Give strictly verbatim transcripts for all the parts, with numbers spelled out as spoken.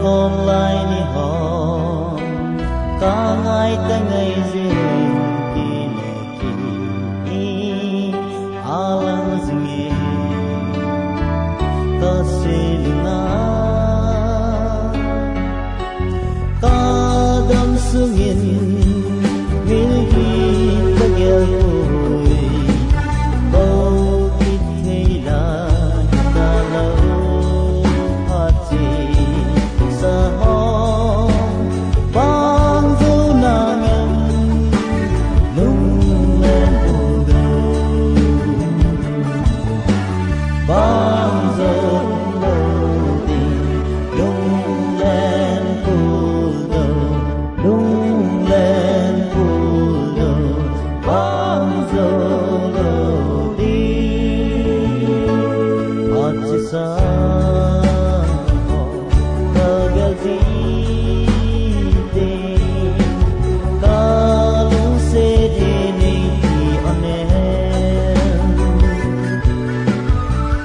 Hong lai ni hong, ka ngai ta ngai jing, ki ne ki ni, a lang jing e, ka sei na, ka dam sungin, mil ki ta gel poi, bo ki thei la, ka lo, a chi, sa hong, bang zo na ngam, lung len pu do. Bang zo lo ding, lung len pu do, lung len pu do, bang zo lo ding. Achi sa ka gel ti te, ka lungset in nei ti amen.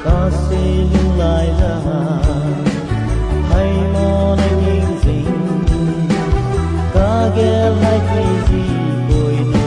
Ka sei lung lai la, hai mo na ning jing, ka gel hai ti ji koi no.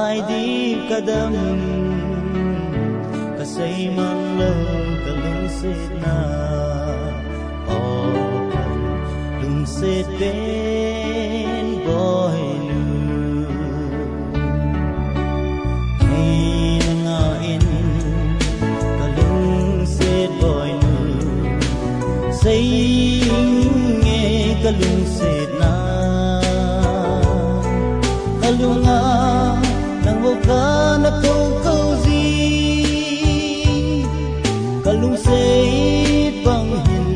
Ai di kadam, kasei mang lou kalungsetna. O, kalungset pen boinu. Hei nanga in kalungset boinu. Sei nge kalungsetna. Kalunga nang bou kana kou kou ji. Kalungset bang hin,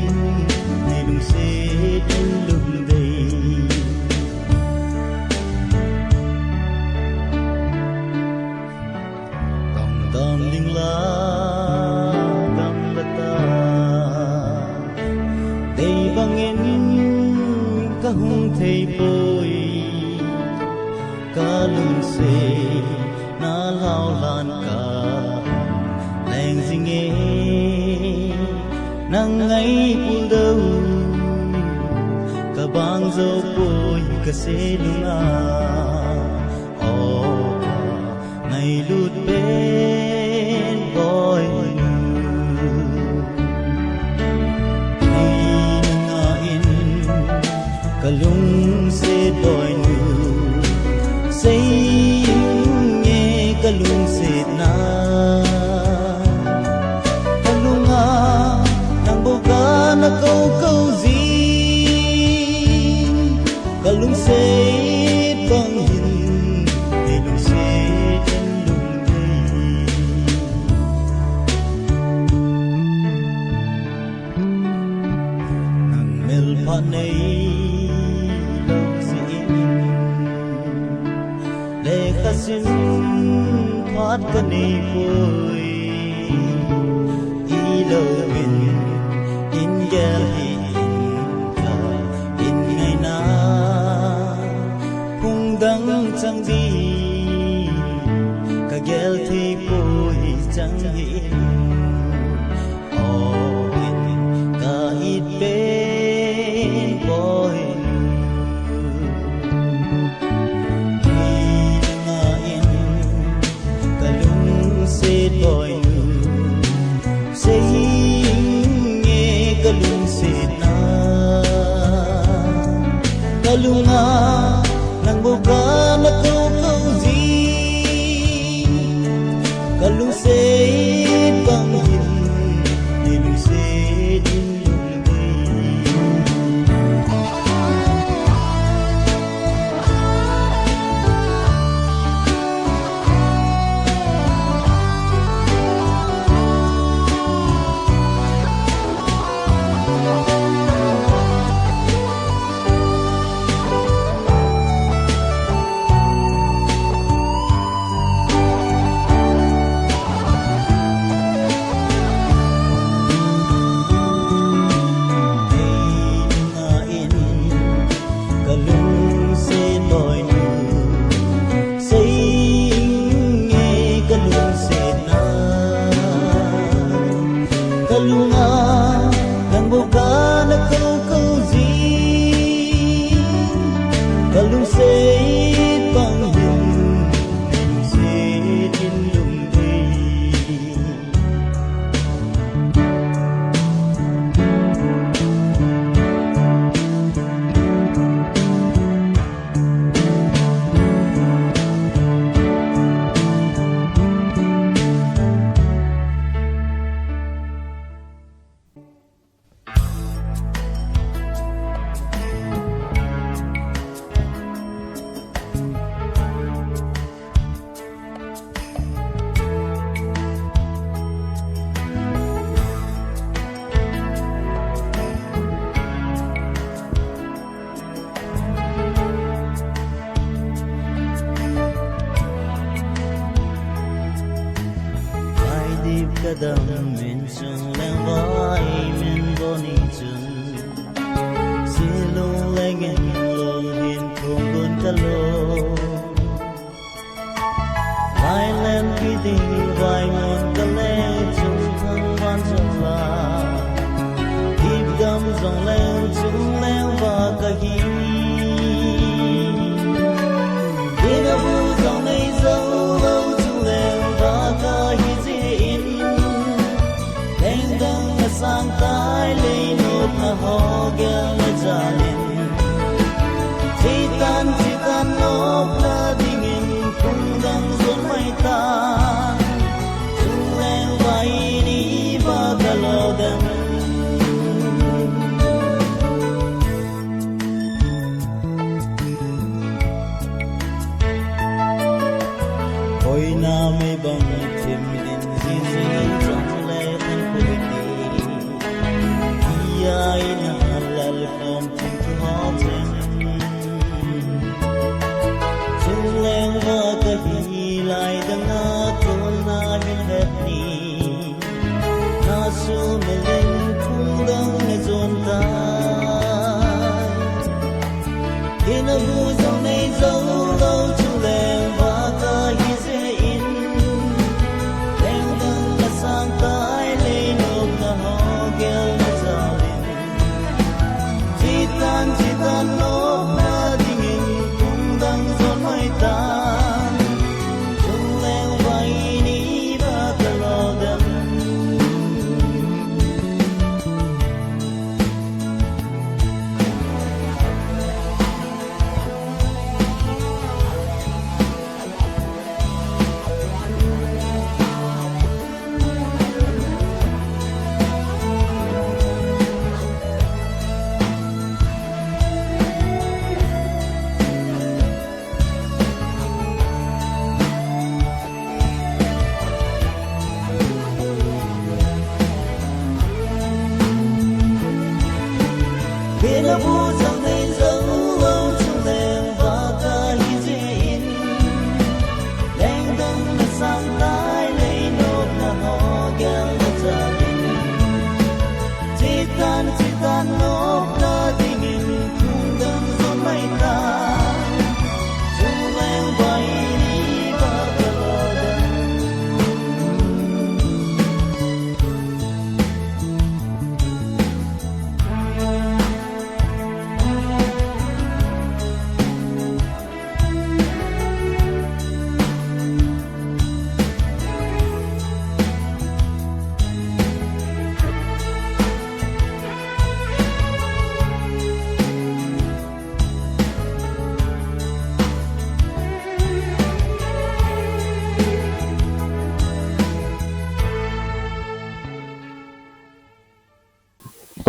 nei lungset in lungdei. Dam dam ding la, dam la ta. Dei bang in kahung thei poi. Kalungset na lhao lan ka leng jing e, nang ngai pul dou, kabang jou poi kase nunga. O, ngailut pen boinu. Hei nanga in kalungset boinu. Sei nge kalungsetna. Kalunga nang bou kana kou kou ji. Kalungset bang hin, nei lungset in lungdei. Nang mel pha nei lou jeh in, lekha sim phat kanei poi. Ilou in, in gel hi in ka, in ngaina. Phung dang chang di, kagel thei poi chang hi. O, in ka it pen boinu. Hei nanga in kalungset boinu. Sei nge kalungsetna. Kalunga nang bou kana kou kou ji. Kalungset bang hin, nei lungset in lungdei. Kalungset boinu, sei nge kalungsetna. Kalunga nang bou kana kou kou ji. Kalungset bang hin, lungset in lungdei. Vaidip kadam in chung leng vai min boni chun, silung leng in lol hin thum bun kalo. Vailem kiding vai mun kaleng chung thang van jong la. Ipdam jong leng chung leng va kahi. Dina bu jong nei jong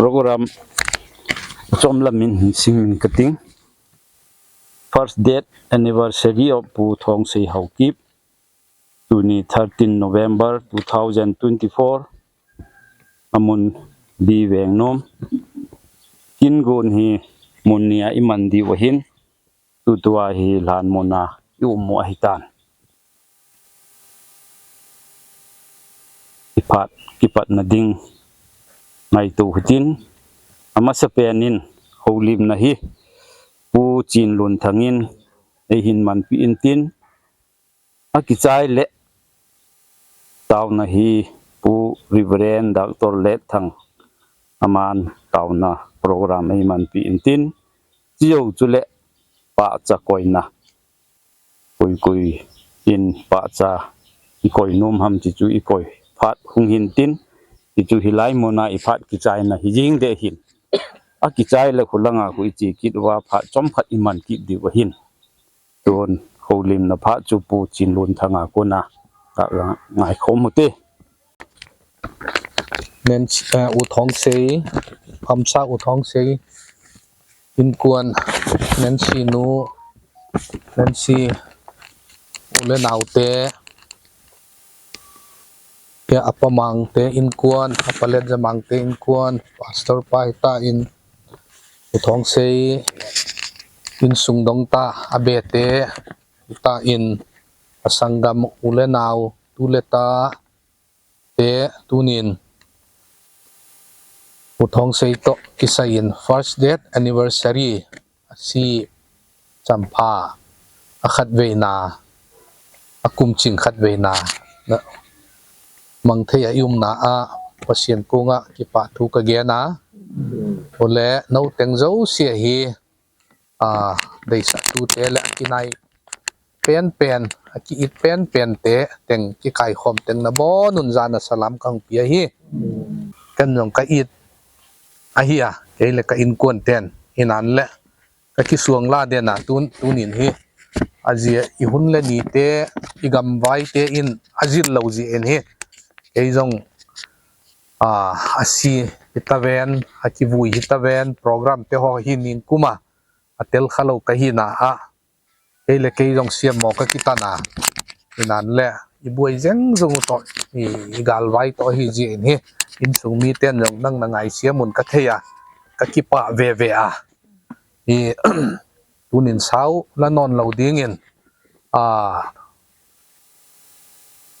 Program chomlam in sing in kating. First death anniversary of Pu Thongsei Haokip. Tuni thirteen November two thousand twenty-four. Amun B Vengnom. Kingun hi mun nia iman diu ahin. Tutua hi lhan muna i um u ahitan. Iphat kipatna ding ngaito hitin, amasapen in houlimna hi Pu Chinlunthang in eihin manpi intin, akichai le taona hi Pu Reverend Doctor Letthang aman taona program eimanpi intin, chujou chule pahcha koina, koi koi in pahcha ikoi nom ham ti chu ikoi phat hung hintin, ti chu hilai muna iphat kichaina hi jing deh hin. Akichai le khulanga khu iche kit uva phat chomkhat iman kit diu ahin. Tun houlimna phat chu Pu Chinlunthang a kona ka ngaikhom u te. Nancy, eh, U Thongsei, Hamsa U Thongsei, inkuan, Nancy nu, Nancy u le nau te, Tia apa Mangte inkuan, apa Letja Mangte inkuan, Pastor pa hita in, U Thongsei insung dong ta, abete hita in, asanggam u le nau, tu le ta te tunin U Thongsei toh kisai in first death anniversary asi champha, akhatveina, akum ching khatveina, na, mangthei a i umna a, Pathen kunga kipa thu ka gen a. Ole, nou teng jouse hi, a, deisah tute le akinai penpen, aki-it penpen te teng kikaikhom teng nabonun jana salam kahung pe ahi. Ken jong ka-it ahi a, kei le ka inkuan ten, hinan le ka kisuang la den a tun, tunin hi. Ajeh i hun le ni te, i gamvai te in ajil lou jeh in hi. Kei jong, a, asi hitaven, akivui hitaven, program te ho hi ningkuma atel khalou ka hina a. Kei le kei jong siam mo ka kitan a. Hinan le, i buai jeng jong u toh, i, i galvai toh hi jeh in hi. Insung miten jong nang na ngaisiam un ka thei a, ka kipah veve a. I, tunin sao la non lou dingin, a,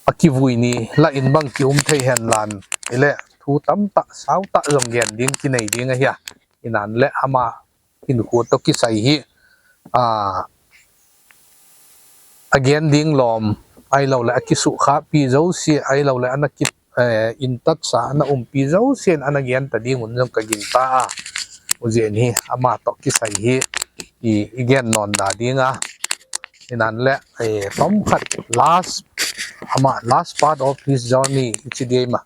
akivui ni la in bang ki um thei hen lan, ile thu tamtah, sao tah jong gen ding kinei ding ahi a. Hinan le ama hinkho toh kisai hi, a, agen ding lom, ahilou le akisukha pi jouse, ahilou le ana ki, eh, in touch a ana umpi jouse in ana gen ta ding un jong ka gingta a. Ujin hi ama toh kisai hi i, i gen non da ding a. Inan le, eh, tom khat last, ama last part of his journey, ichi dei ma.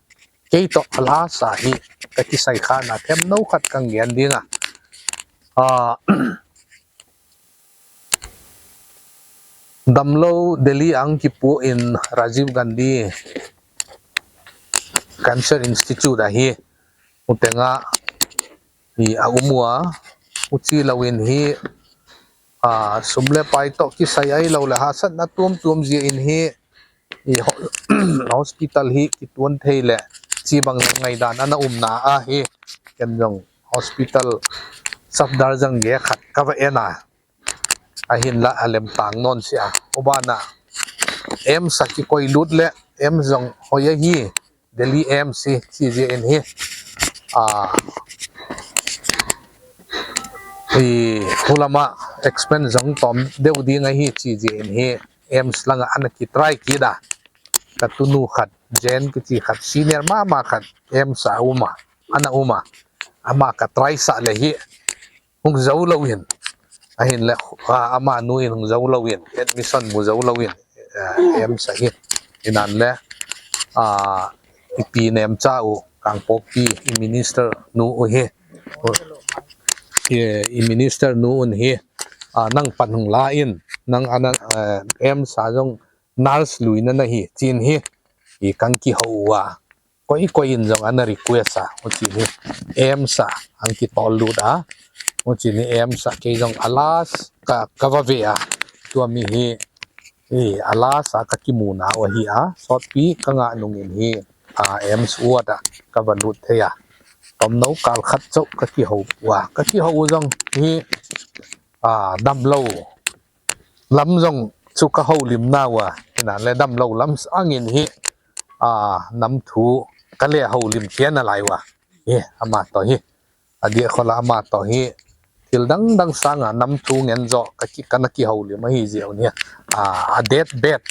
Kei toh a last a hi ka kisai kha na them no khat kang gen ding a. Ah, damlo Delhi ang kipu in Rajiv Gandhi Cancer Institute ahi. Utenga i a umua, uchi lo in hi, a, sum le pai toh kisai ai lo le hahsatna tuam tuam jia in hi, i ho-, hospital hi kituan thei le chi bang le ngaidan ana umna ahi. Ken jong hospital safdar jang ge khat ka va en a. Ahinla a lem tang non sia. Ubana AIIMS a kikoi lut le AIIMS jong hoi ahi. Delhi AIIMS hi chi jia in hi. A, i hulama expense jong tom deu ding ahi chi jia in hi. AIIMS langa ana kitry kida. Ka tunu khat, Jen kichi khat, senior mama khat, AIIMS a uma, ana uma. Ama ka try sa le hi. Hung zo lo in. Ahin le, a, ama nu in hung zo lo in. Admission mu zo lo in. A, AIIMS a hi. Inan le, a, ipi nem cha u, Kangpokpi, i minister nu u hi. I, i minister nu un hi. A, nang pan hung la in. Nang ana, a, AIIMS a jong nurse lui na na hi. Chin hi. I kang kihou a. Koi koi in jong ana request a, huchi ni AIIMS a ang kitol lut a, huchi ni AIIMS a kei jong a last ka, ka va ve a, tua mi hi, hi a last a ka kimu na u ahi a, sotpi ka ngah nung in hi, a, AIIMS ward a ka va lut thei a, tomno kal khat chauh ka kihou u a, ka kihou u jong hi, a, damlo lam jong chu ka houlim na u a, inan le damlo lam sangin hi, a, nam thu ka le houlim khen a lai u a. Hi, ama toh hi. A dia khola ama toh hi. Thil dang dang sanga nam thu ngen jo ka ki, ka na kihoulim ahi jia u ni. A, a death bed,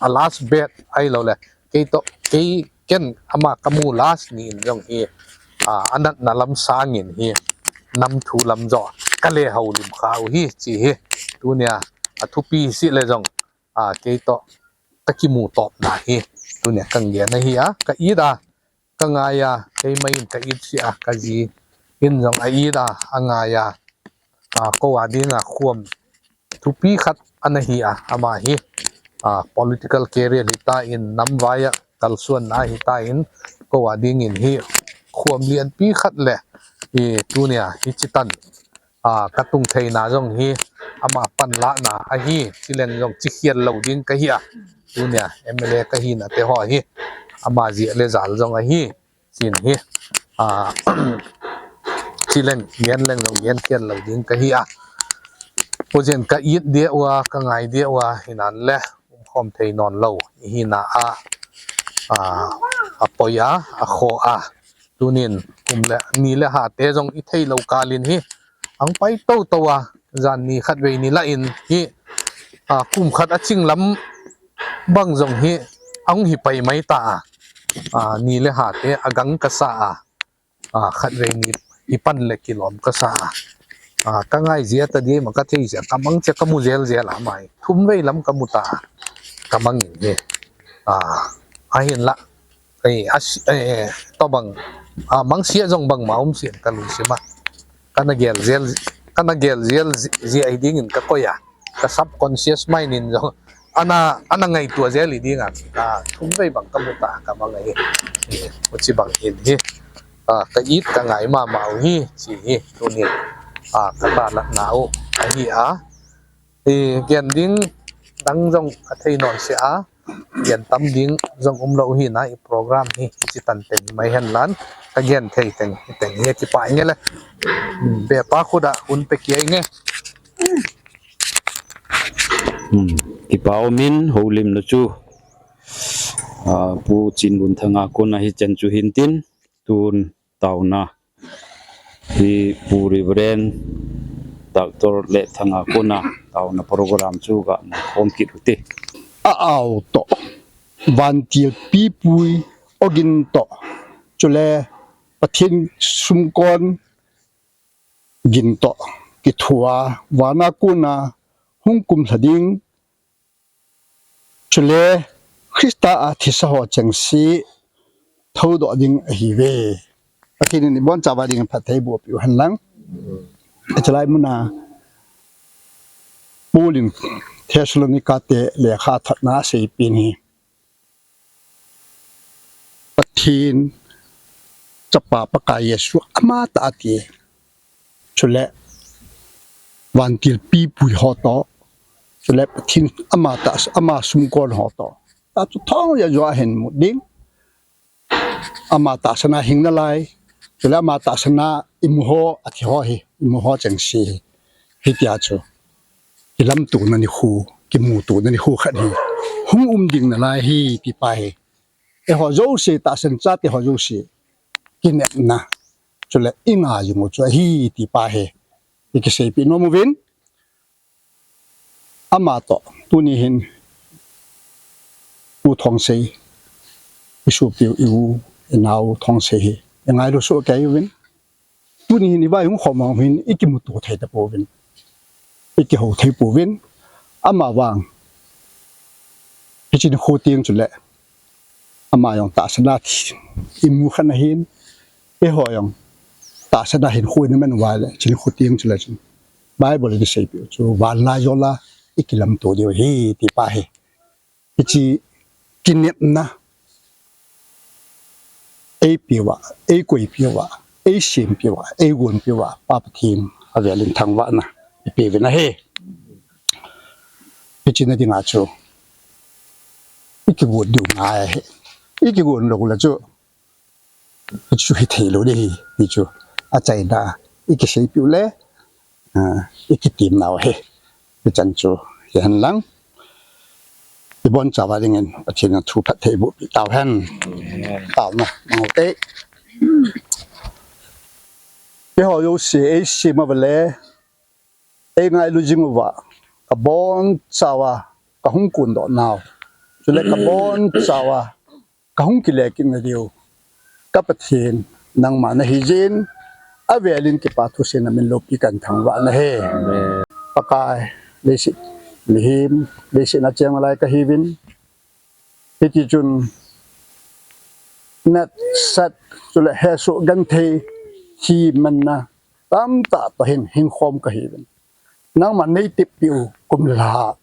a last bed, ai lo le. Kei toh, kei ken ama ka mu last ni in jong hi, a, a natna lam sangin hi, nam thu lam jo, ka le houlim kha u hi, chi hi, tunia, a thupi si le jong, a, kei toh, ka kimu top na hi, tunia kang gen ahi a, ka it a, ka ngai a, kei mai in ka it si a, ka ji in jong a it a, a ngai a, a, ko a ding a khuam thupi khat ana hi a, ama hi, a, political career hi ta in, namvai a kalsuan na hi ta in, ko a ding in hi khuam lianpi khat le, i, tunia hi chitan, a, ka tung thei na jong hi, ama pan la na ahi, chileng jong chi khial lo ding ka hi a, tunia M L A ka hi na te ho hi, ama ji le zal jong ahi, Chin hi, a, chileng, gen leng jong gen khial lo ding ka hi a. Pu Jen ka it dia u a, ka ngai dia u a, hinan le, um khom thei non lo, i hi na a, a, a poi a, a kho a. Tunin, um le, ni le ha te jong i thei lo kalin hi, ang pai to to a, jan ni khat vei ni la in hi, a, kum khat a ching lam bang jong hi, ang hi pai mai ta a. A, ni le ha te a gang ka sa a. A, khat vei ni hi pan le kilom ka sa a. A, ka ngai jia ta dia ma ka thei jia, ka mang che ka mu jel jel a mai. Thum vei lam ka mu ta a. Ka mang in hi. A, ahin la. Ei, a si-, eh, eh, to bang, a, mang sia jong bang ma um sia ka lungsim a. Ka na gel jel, ka na gel jel ji-, jia hi ding in ka koi a. Ka subconscious mind in jong. Ana, ana ngaitua jel hi ding a. Ka thum vei bang ka mu ta ka mang ahi. Eh, u chi bang in hi. A, ka it ka ngai ma ma u hi, chi hi, tunin. A, ka ta na na u. Ahi a. Eh, gen ding dang jong ka thei non sia a. Gen tam ding jong um lo hi na i program hi, chi tan teng mai hen lan, ka gen thei teng, teng hi kipah nge le. Hmm, be pa khu da hun pe kia nge. Hmm, kipah um in houlim lo chu. A, Pu Chinlunthanga kon a hi chen chu hin tin, tun taona. Hi Pu Reverend Doctor Lethanga kon a taona program chu ga khom kit u te. A au to. Vantil pipui ogin to. Chule Pathen sumkon gin toh kithoa, vana kona hung kumlha ding, chule Christa a thisa ho chengse thoudoh ding ahiuve. Pathen in ibon chauva dingin phatthei boh peh u hen lang. Achalai muna Paul in Thessalonica te lekha thotna asei pen hi, Pathen Chapa Pakai Jesu amatah ati. Chule vantil pipui ho toh, chule Pathen amatah, ama sumkon ho toh, ta chu thong ja jo ahin mu ding. Ama tahsan a hing nalai, chule ama tahsan a imu ho, athi ho hi, imu ho chengse hi. Hitia chu kilamtona nikho, kimutona nikho khat hi hung um ding nalai ahi, ti pa hi. Eiho jouse, tahsan chate ho jouse kinepna, chule ingaijing u chu ahi, ti pa hi ikiseipeh nom uvin. Ama toh tuni hin U Thongsei, isopiu, i u, inao Thongsei hi ingailu soh kei uvin. Tuni hin ivai hung khom vang hin ikimuto thei tapouvin, ikihou thei pouvin. Ama vang hiche nikho teng chule ama jong tahsan a thi, imu khat ahin, eiho jong tahsan a hinkho ina man uva le, hiche nikho teng chule chun Bible in iseipeh u chu vanlaijol a ikilamto diu ahi, ti pa hi. Hiche kinepna eipeuva, eikoipeuva, eisempeuva, eigonpeuva Pa Pathen avelin thangvahna ipeuvin ahi. Hiche na dinga chu ikigon diu ngai ahi. Ikigon lou le chu, hichu hithei lou ding ahi, ti chu achaina ikiseipeh u le, ah, ikitem nau ahi. Hichan chu hihen lang, ibon chauva dingin Pathen in thu phatthei boh peh tau hen. Taona mang u te. Eiho jouse eisem uva le, eingailu jing uva, kabon chauva kahung kondoh nau, chule kabon chauva kahung kile kit na diu ka Pathen nangma nahi jeh in, avelin kipa thusei na min loupi kahin thangvah nahi. Amen. Pakai, leiset mihem, leiset a cheng nalai kahiuvin, hiti chun nat sat, chule hesoh genthei, thi manna tamtah toh hin hingkhom kahiuvin, nangman neiteppeh u kum le lha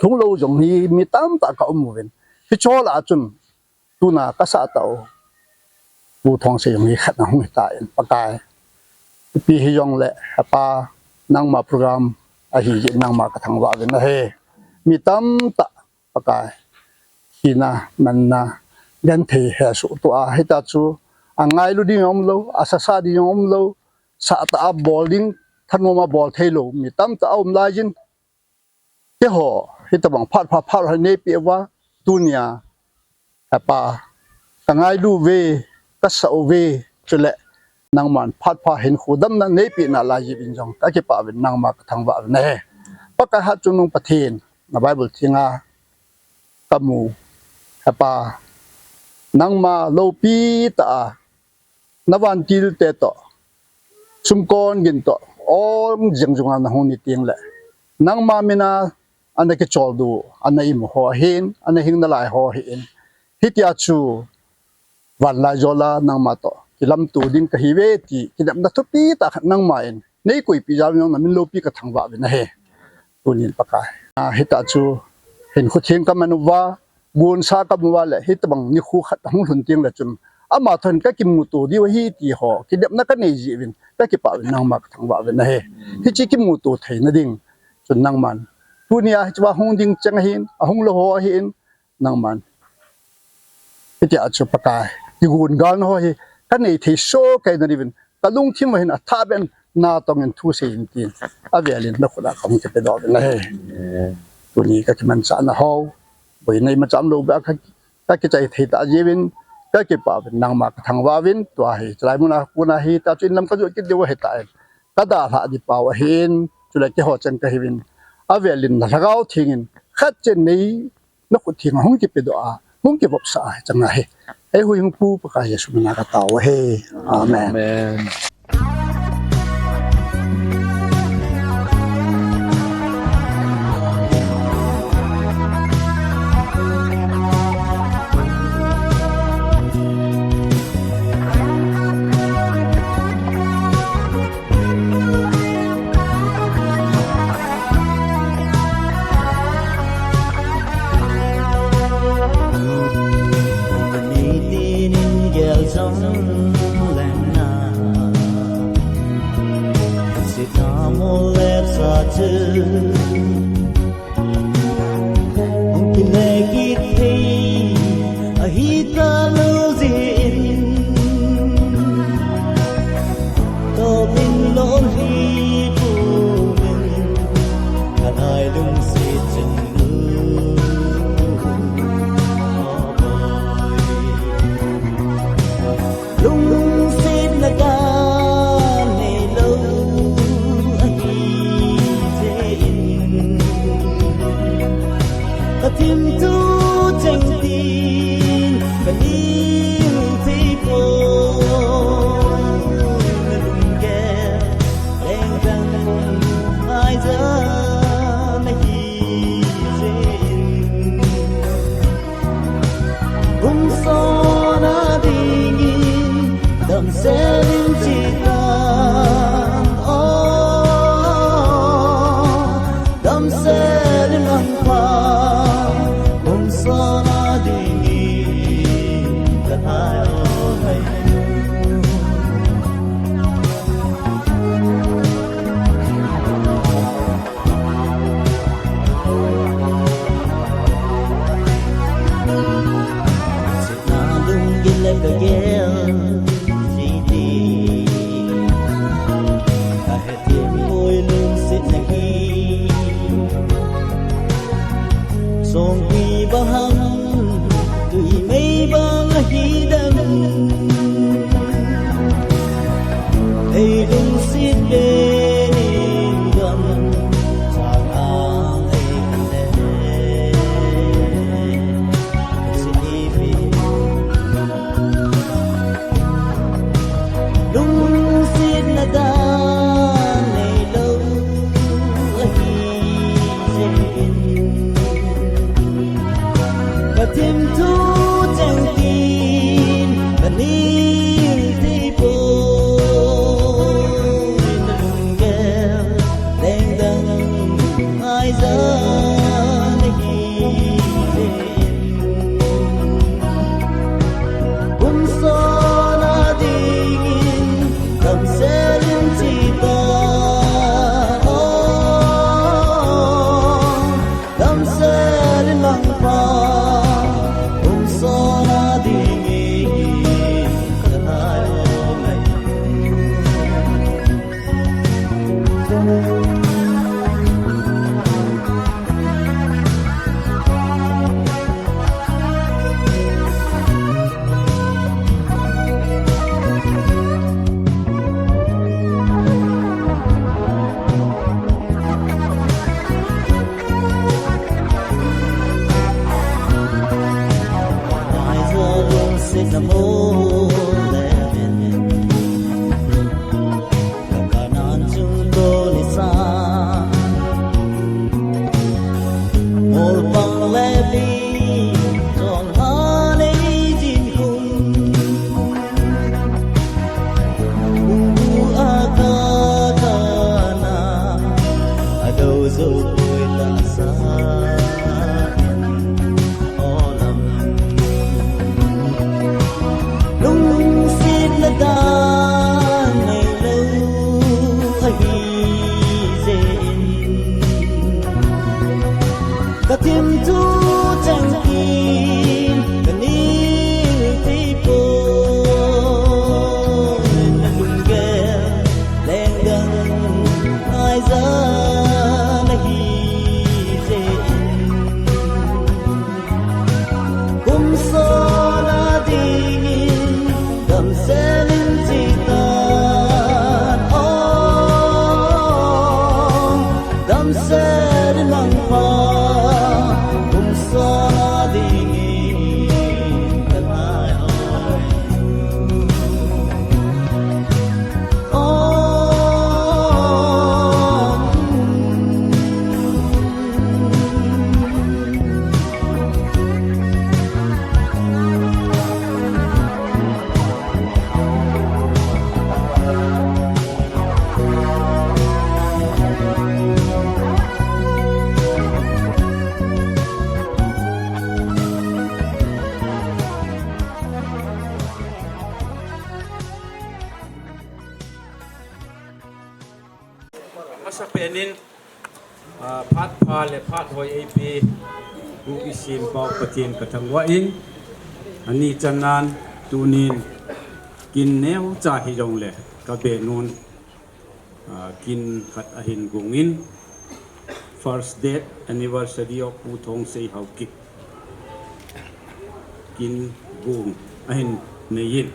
lhung lou jong hi mi tamtah kaum uvin, hiche lah a chun tuna kasah tah u U Thongsei jong hi khat ahung hitan, Pakai, ipi hijongle, Hepa, nangma program ahi jeh in nangma kathangvah uvin ahi. Mi tamtah, Pakai, thina, manna, genthei hesoh tua, hitia chu angailu ding jong umlou, asasa ding jong umlou, sahtah a bol ding, thanom a bol theilou mi tamtah aum laijin, keiho hitobang phat pha, phat pha neipeh uva, tunia, Hepa, kangailu uve, kasah uve, chule nangman phat pha hinkho damna neipeh nalai jeh uvin jong kakipah uvin, nangma kathangvah uvin ahi. Pakai hatchungnung Pathen, na Bible thenga kamu, Hepa, nangma loupi tah a, na vantilte toh, sumkon gin toh, ol jeng jung a nahung ni tengle, nangma mina ana kicholdo, ana imu ho ahin, ana hing nalai ho ahin, hitia chu vanlaijol a nangma toh kilamto ding kahiuve ti kinepna thupi tah khat nangman neikoipeh jeh uvin jong na min loupi kathangvah uvin ahi. Tunin Pakai, a, hitia chu hinkho theng kaman uva, gonsa kamu uva le, hitobang nikho khat ahung lhun tengle chun, ama toh hin kakimuto diu ahi ti ho kinepna kanei jeh uvin kakipah uvin, nangma kathangvah uvin ahi. Hiche kimuto theina ding chun nangman tunia hichea hung ding cheng ahin, ahung lou ho ahin, nangman hitia chu Pakai, kigon galna ho hi kanei thei soh kei nadiuvin, kalungthim uva hin athah beh in natong in thusei in tin, avelin nakhut a kahung kipedoh uvin ahi. Tuni kakimanchahna ho, boina imacha umlou beh a ka, kakichai thei tah jeh uvin, kakipah uvin, nangma kathangvah uvin, tua hi chalai muna kona hitia chu inlam kajot kit diu ahitan, kadalhah ding pau ahin, chule keiho cheng kahiuvin, avelin na Lhagao Theng in khat cheh in nei nakhut thenga hung kipedoh a, hung kivopsah a, chang ahi. Eihuhhingpu Pakai Jesu mina katao ahi. Amen. Amen. Amol le sa chu hung kile kit thei ahi talou jeh in, tobang lolhin pum in ka nai lungset chun lungsetna dan neilou ahi jeh in, ka thim thu cheng tin ka ning thei poi. Na lunggel lengdang ngaija nahi jeh in, kum sona dingin damsel in chi tan o, damsel in lang pa, kum sona dingin ka nai o mai. Lungsetna lunggil le ka gel jing ti, ka hethem poi lungsetna hi. Songpi bang ham, tui mei bang ahi dem. Ei lungset le ning gam chang ang ei le. Lungsetna dan neilou ahi jeh in, ka thim thu cheng tin ka ning thei poi. Na lunggel lengdang ngaija nahi jeh in, kum sona dingin damsel in chi tan o, damsel in lang pa, kum sona dingin ka nai o mai. Ngaija lungsetna mol le min, ka kanan chung toni sa, mol pang le pi, chol ha nei jin khun. Kum bu a ka kana, a do zo poi tahsa in o lam. Lungsetna dan neilou ahi jeh in, ka thim thu cheng tin ka ning thei poi. Na lunggel lengdang ngaija nahi jeh in, kum sona dingin damsel in chi tan o, damsel in lang pa, kum sona dingin ka nai o. Masapen in, ah, phat pha le phat hoi eipe, u i sim pau Pathen ka thangvah in, ani chanan tunin kin neocha hijongle ka be nun, ah, kin khat ahin gong in, first death anniversary of Pu Thongsei Haokip. Kin gong ahin nei in.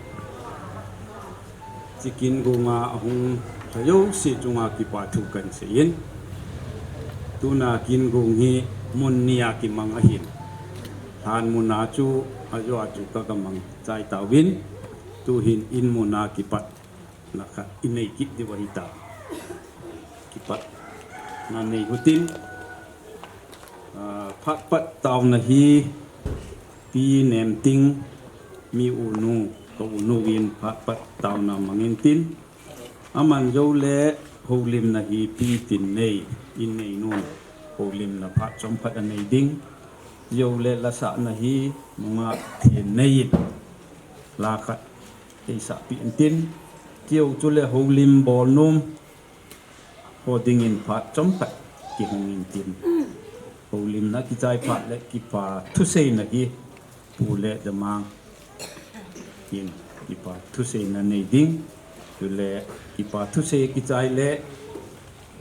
Chi kin gong a ahung lha jouse chunga kipa thu kan sei in. Tuna kin gong hi mun ni a kimang ahin. Lhan mun a chu ajo a chu ka ka mang chai tauvin. Tuhin in mun a kipat na khat i nei kit diu ahi ta. Kipatna nei utin, ah, phat pat taona hi Pi Nemting, mi u nu, ka u nu in phat pat taona mang intin, aman jou le houlimna hi Pi Tinnei in nei nun, houlimna phat chomkhat anei ding, jou le lasahna hi Nunga Thennei in la khat eisah pi intin, keu chu le houlim bol nom ho dingin phat chomkhat kihong intin. Houlimna kichai phat le kipa thuseina hi Pu le Damang in kipa thuseina nei ding. Chule kipa thusei kichai le,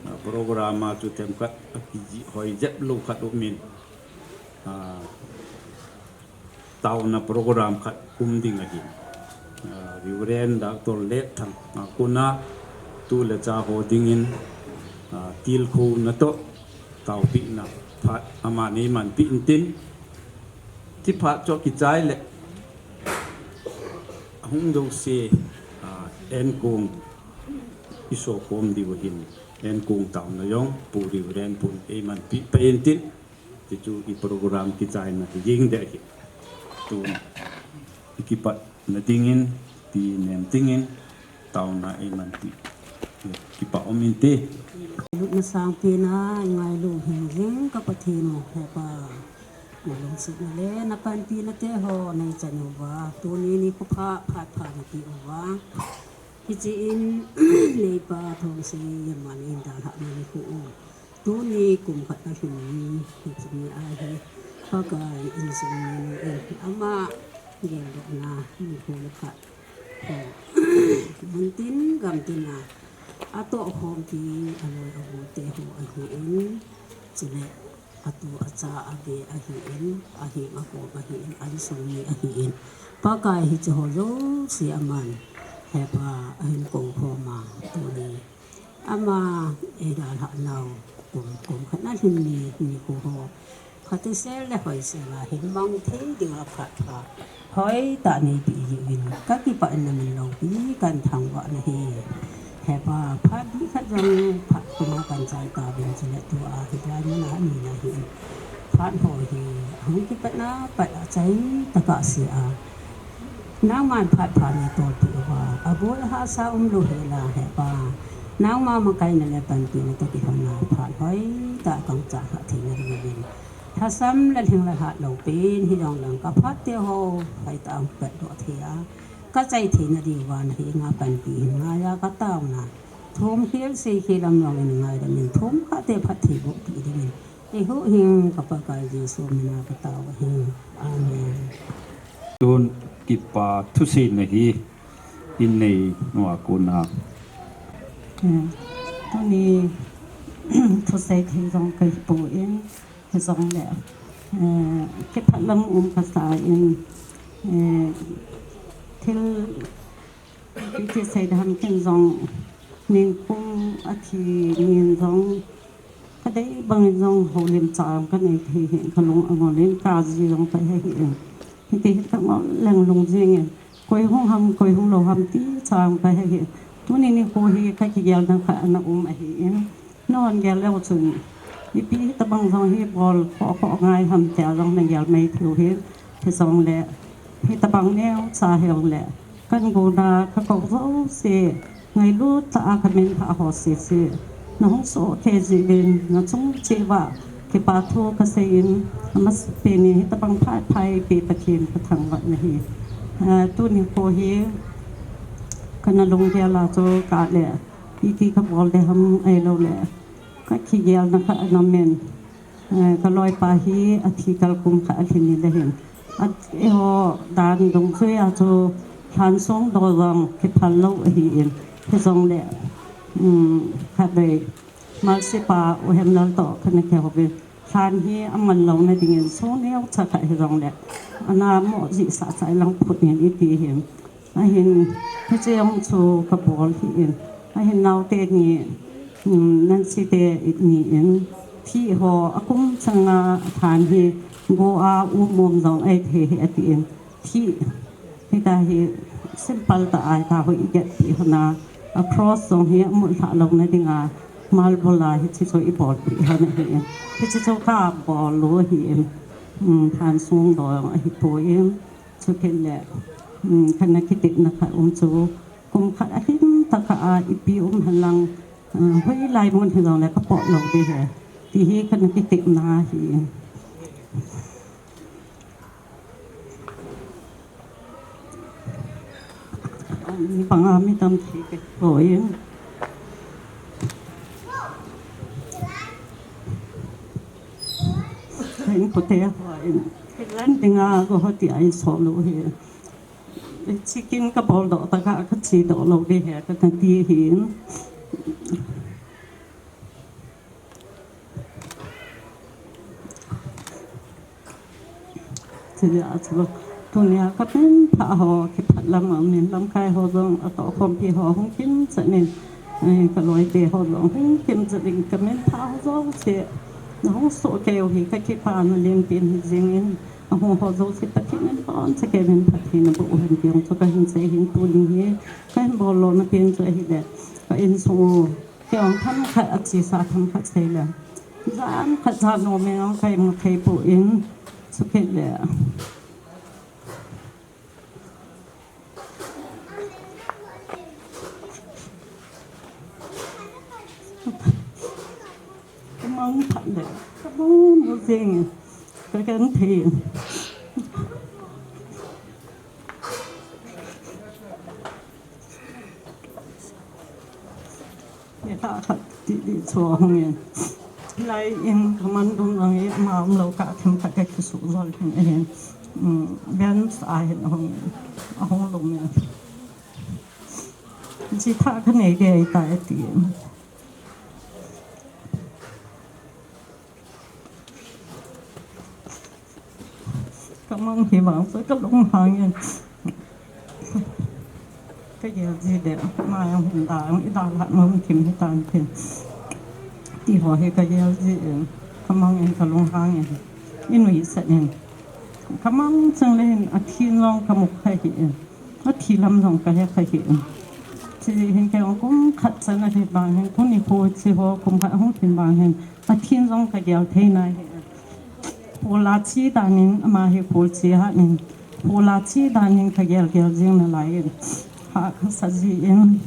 ah, program a chu themkhat akijih hoi jep lou khat um in, ah, taona program khat um ding ahin. Ah, Reverend Doctor Letthang, ah, kona tu le cha ho dingin, ah, tilkhouna toh taopehna phat aman eimanpi intin, ti phat chu kichai le ahung jouse, ah, enkong i sokhom diu ahin, enkong taona jong Pu Reverend pun eimanpi peh intin. Ti chu i program kichaina hi jing deh hi. Tun i kipatna dingin, Pi Nemting in taona eimanpi. Kipa um inte. Lupna sangpen a i ngailu hing jing ka Pathen u, hepa. Na lungsetna le na panpina te ho nei chan uva, tuni nikho pha phat pha napeh uva. Hiche in neipa Thongsei Yamma in dalhahna nikho u. Tuni kum khat alhin ni, hiche ni ahi. Pakai insung mi nu in ama geldohna nikho le phat ho. Muntin gamtin a atoh khompi aloi abu te ho ahin. Chule atu acha abe ahin, ahing akhom ahin, insung mi ahin. Pakai hiche ho jouse aman hepa ahin koukhom a, tuni ama eidalhah nau kum, kum khat na lhin ni, nikho ho khatisel le hoisel a hin mang thei dinga phat pha hoitah neipeh jeh uvin ka kipah in na min loupi kan thangvah nahi. Hepa, phat dih khat jong phat koma kan chai tauvin, chule tua hitia mun a ani nahi. Phat ho hi ahung kipatna pat a chai tah a se a, nangman phat pha nei tolpeh uva, aboi ahahsa umlou hel a, hepa, nangma makaina le panpina toh kilhonna phat hoitah a kan chai kha theina dingin, lhasam le lhing le hat lou pen hijongleng ka phat te ho hoitah a hung petdoh thei a, ka chai theina diuva nahenga panpi hin ngaiya ka taona. Thum khel sei khel a um jong in ngaidam in, thum khat te phattheiboh peh dingin, eihuhhing ka Pakai Jesu mina ka tao ahi. Amen. Tun kipa thuseina hi in nei nua kona. Eh, tuni thusei thei jong ka hipoi, hijongle, eh, kipah lam um kasa in, eh, thil Iti sei ding ham, ken jong ningkum athi nin jong kadei bangin jong houlim cha jong kanei thei hih in, kalung angol in, kaji jong kahe hih in. Hiti hin kangol leng lung jing in, koi hung ham, koi hung lou ham ti cha jong kahe hih in. Tuni nikho hi kakigel ding khat ana um ahi in. Nahon gel leu chun, ipi hitabang jong hi bol khoh khoh ngai ham tia jong nagel mai thei u hin, hijongle hitabang neocha hijongle kan gona kakou jouse, ngailut tah a kamin lhah ho sese nahung sohkei jeh uvin, nachung cheh uva kipa thu kasei in, amasapen in hitabang phat pha eipeh Pathen kathangvah nahi. Ah, tuni nikho hi kana lunggel a chu kale Iti kabol de ham ahilou le, kakigelna kha ana men. Eh, kaloipa hi athi kal kum khat alhin ni le hin. At, eiho dan dungjuia chu lhan sung dol jong kiphal lou ahin. Hijongle, um, khatvei Malsipa u Hemlal toh kana kihou ve. Lhan hi aman louna dingin sung neocha khat hijongle, ana mo jihsa sa lang phut in iti hin. Ahin, hiche jong chu kabol hi in. Ahin naote ni, um, Nancy te ni in. Thi ho akum changa than hi go a um um jong ahi thei hi ati in. Thi hita hi simple tah a hita ho igetpi hon a, a cross jong hi amut lhah louna dinga, marble a hiche chu ibolpi hon ahi in. Hiche chu kabol u ahi in. Um, lhan sung dol jong ahipoi in. Chukit le, um, kana kitepna khat um chu, kum khat ahim tah kah a ipi um henlang, uh, hoilai mun hijongle kapot lou ding ahi. Ti hi kana kitepna ahi. Ni panga mi tam thei kei poi. Kain kote hoa in. Kalan dinga go ho ti a isol u ahi. Chicken kabol doh tah kah a kache doh lou ding ahi, kana ti ahin. Chujeh a chu, tunia kamin pha ho, kiphat lam a min lamkai ho jong, atohkhompi ho hung kimchet in, eh, kaloite ho jong hung kimchet in, kamin pha ho jouse, nahung soh kei u hi kakipana lenpen hi jing in, ahung ho jouse Pathen in boncha kei min phatthei naboh u hen ti jong chu kahin sei in tuni hi, kahin bol lona pen chu ahile, ka insung u, Kei jong themkhat achesa themkhat seile. Jan khat jan nom in jong ka imu thei poi, chukit le. Ka mang phat le, ka mang mu jing, ka genthei. Ni tah khat ti di chu ahung in. Lai in ka man dum lang e, ama um lou kah themkhat ka kisuh jol hin ahin. Um, Benz a hin ahung in. Ahung lum in. Ji thah ka nei gei tai ati in. Ka mang hi vang chu ka lunghang in. Ka gel ji de, ama jong hin da, jong i dalhah nom kim hitan tin. Ti ho hi ka gel ji in, ka mang in ka lunghang in. I nuisat in. Ka mang chang le hin, a thin jong ka mu kha hi in. A thi lam jong ka he kha hi in. Chi hin kei jong kum khat chan ahi vang hin, tuni kho chi ho kum khat hung thin vang hin. A thin jong ka gel thei nai hi. Pula chi dan in ama hi pul chi ha in. Pula chi dan in ka gel gel jing nalai in. Ha ka sa ji in.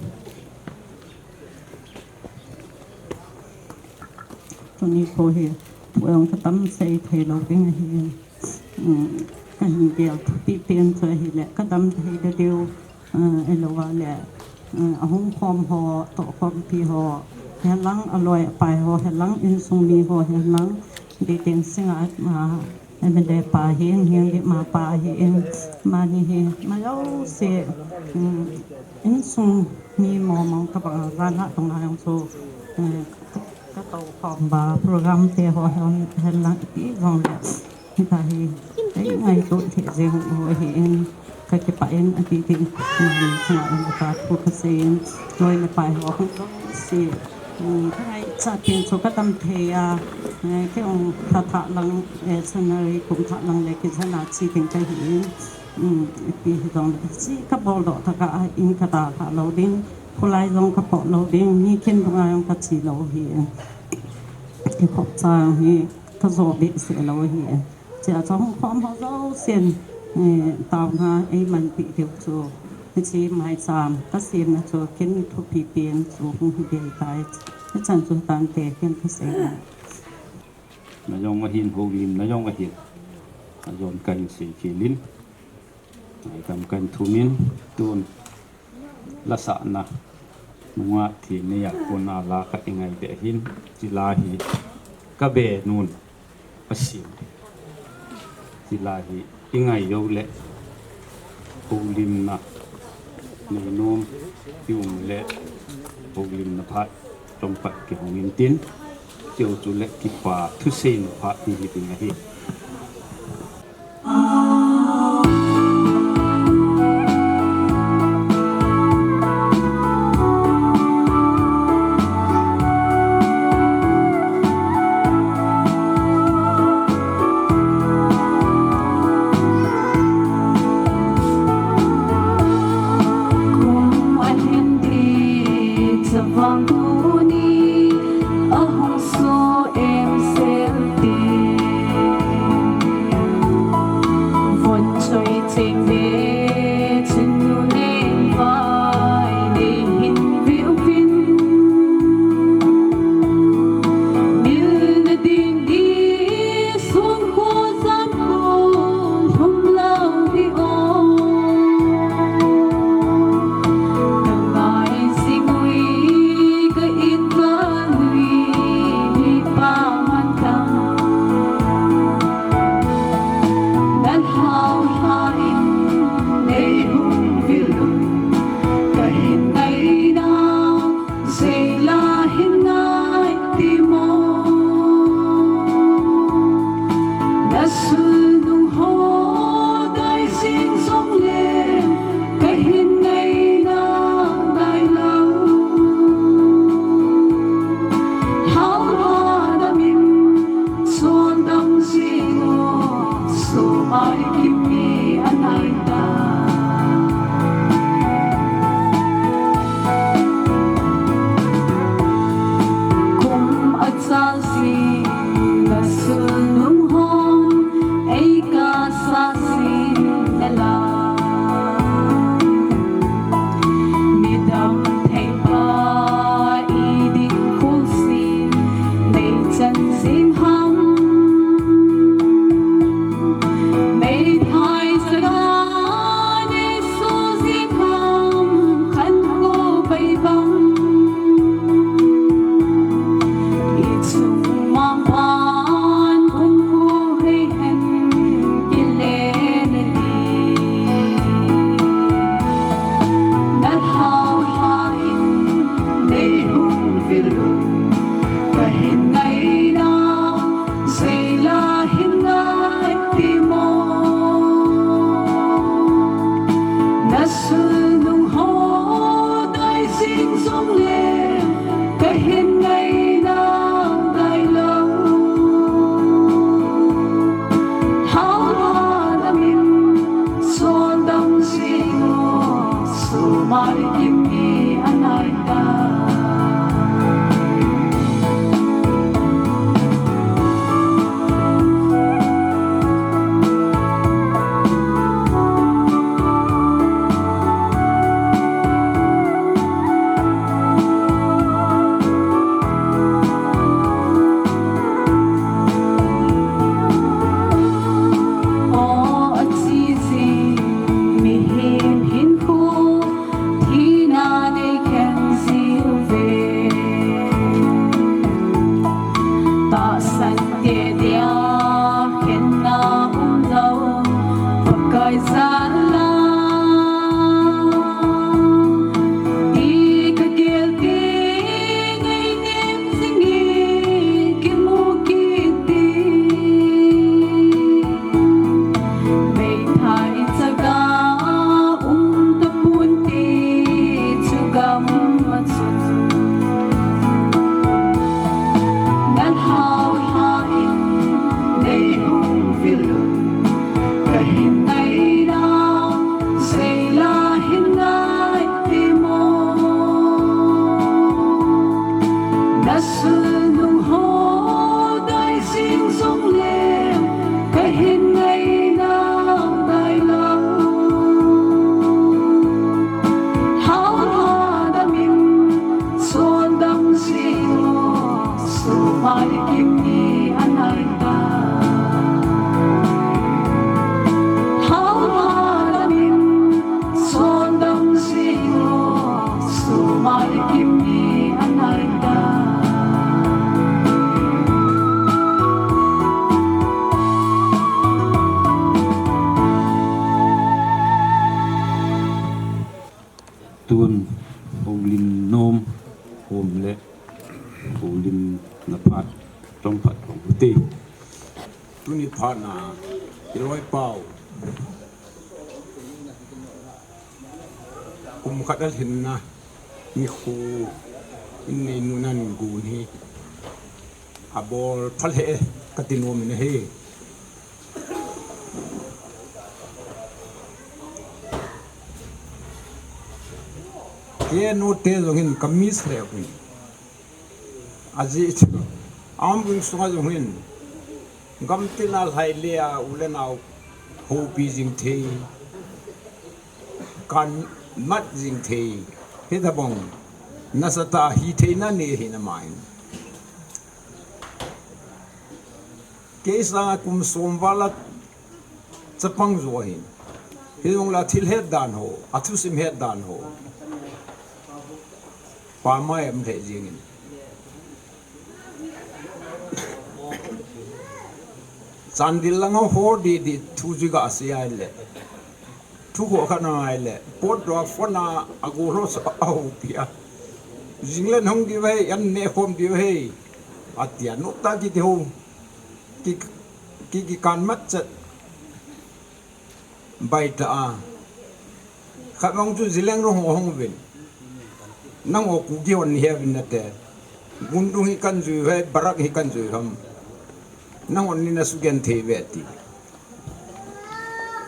Tuni kho hi. Pu jong ka tam sei thei lou ding ahi in. Um, ka hin gel thupi pen chu ahile, ka dam thei da diu, uh, ahilou le, uh, ahung khom ho, tohkhompi ho, helang aloi apai ho, helang insung mi ho, helang Dei Teng Sing a, uh, M L A pa hin, hin di ma pa hin, mani hi, ma jouse, um, insung mi mo mong ka bang jan ha tung ha jong chu, uh, ka tohkhom ba, program te ho, hen, helang ipi jong le. Hita hi, ka ngaito thei jeng u ahi in, ka kipah in, ati tin, mani chunga in ka thu ka sei in, loi le pai ho hung jouse, um, ka ngaichat pen chu ka dam thei a, eh, kei jong lha thah lang, eh, January kum thah lang le kijen a che ding ka hi in, um, ipi hijongle, chi ka bol doh tah kah a in ka dalha lou ding, khulai jong ka pot lou ding, mi khen dunga jong ka che lou hi in, kikhop cha hi, ka jo behseh lou ahi. Chia chu hung khom ho jousen, eh, taona eimanpeh diu chu. Hiche maicham ka semna chu ken thupi pen chu hung hi dei tai. Hichan chu tante ken ka sei. Na jong ahin houlim, na jong ahin. Ajon kahin sei khel in. Ai kam kahin thum in tun. Lasahna. Nungah thi neiya kona la khat i ngai le hin, chila hi ka be nun a sim. Chila hi i ngai jou le, houlimna nei nom i um le, houlimna phat chomkhat kihong intin, cheu chu le kipa thusei na phat hi hi ding ahi. Kum ahin di chavang tuni ahung so em sel ti. Von choi cheng ve chun nu neng vai nei hin viu vin. Mil na ding di sun kho zan kho lhum lou hi o. Ka ngai sing ui ka it ka nui mi pa man ka. Na hau ha in nei hung vil un ka hin ngai na. Sei la hin ngai ti mo. Na sul nung ho dai jing jong le ka hin ngai na ngai lou. Hau ha na min suan dam jing o, so ai kim mi a nai ta. Kum a chal si na sul nung hon ei ka sa si na la. Midam thei pa i ding khul si nei chan sing ham. Meithai sanga nei so jing ham khan ko pai bang. I chung mang pan kum ko hei hen kile na di. Na hau ha in nei hung vil un ka hin ngai na. Sei la hin ngai ti mo. Na sul nung ho dai jing jong le ka hin ngai na ngai lou. Hau ha na min suan dam jing o, so mai kim mi a nai ta. Meithai chaga um tapon ti chu gam a chun. Na hau ha in nei hung vil un ka hin ngai na, sei la hin ngai ti mo. Na sul nung ho dai jing jong le ka hin ngai na ngai lou. Hau ha na min suan dam jing o, so mai kim mi a nai ta. Hau ha na min suan dam jing o, so mai kim Lim na phat, chom phat kong te. Tuni phat na, i loi pau. Kum khat a lhin na, ni khu, in nei nu nan gun hi. A bol phal he, ka ti nom in he. Ke nu te zong hin ka miss le hui. A zi chu, am gung sunga zong hin. Gam tin a lai le a u le nau ho pi zing thei. Kan mat zing thei. He ta bong. Nasa ta hi thei na ne hi na mai. Kei sanga kum som vala chapang zo ahin. Hi zong la thil het dan ho, a thusim het dan ho. Pa mai em thei zing in. Chandil lang ho di di thu zui ga si ai le. Thu ho kha na ai le. Pot do a phone a a go lo sa a ho pia. Zing len hong di vai, an ne khom di vai. A tia nok ta ki ti ho. Ki, ki, ki kan mat chat. Bai ta a. Khat mong chu Zeliangrong ho hong vin. Nang o Kuki hon ni he vin na te. Gundung hi kan zui ve, Barak hi kan zui ham. Nang on ni na su gen thei ve ti.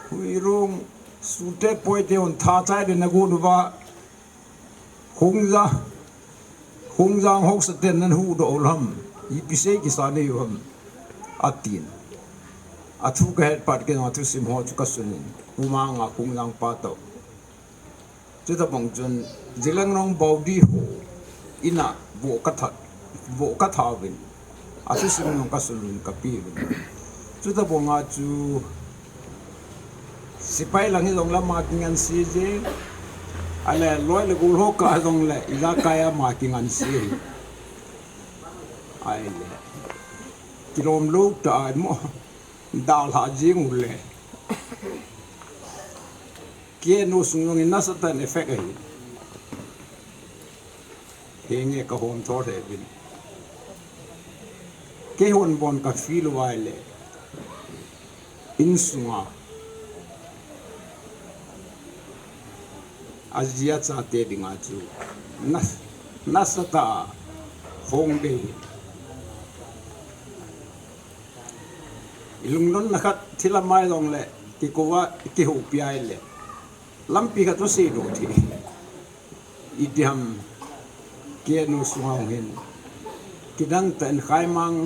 Hui rong, su te poi te hon tha chai de na gu nu va. Khungza, khungza hok sa ten nan hu do lam, i pi sei ki sa nei u ham, a tin. A thu ka het pat ke a thusim ho chu ka sunin, u ma nga khungza pa to. Chu ta bang chun, Zeliangrong bau di ho, ina vo ka that, vo ka tha vin. A thusim nong ka sun ka pi vin. Chu ta bong a chu sipai lang hi zong la ma kingan si je. A le loi le gul ho ka zong le i la kai a ma kingan si. Ai le. Kilom lo ta ai mo. Dal ha jing u le. Ke nu sung zong in nasa tan effect ahi. Henge ka hom thor he vin. Ke hon bon ka feel vai le. In sunga. A zia cha te dinga chu. Nas, nasa ta hong de. I lungdon na khat thila mai long le. Ki kova, ki hu pi ai le. Lampi khat tu si do thi. I ti ham, ke nu sunga hong hin. Kidang ta in khai mang,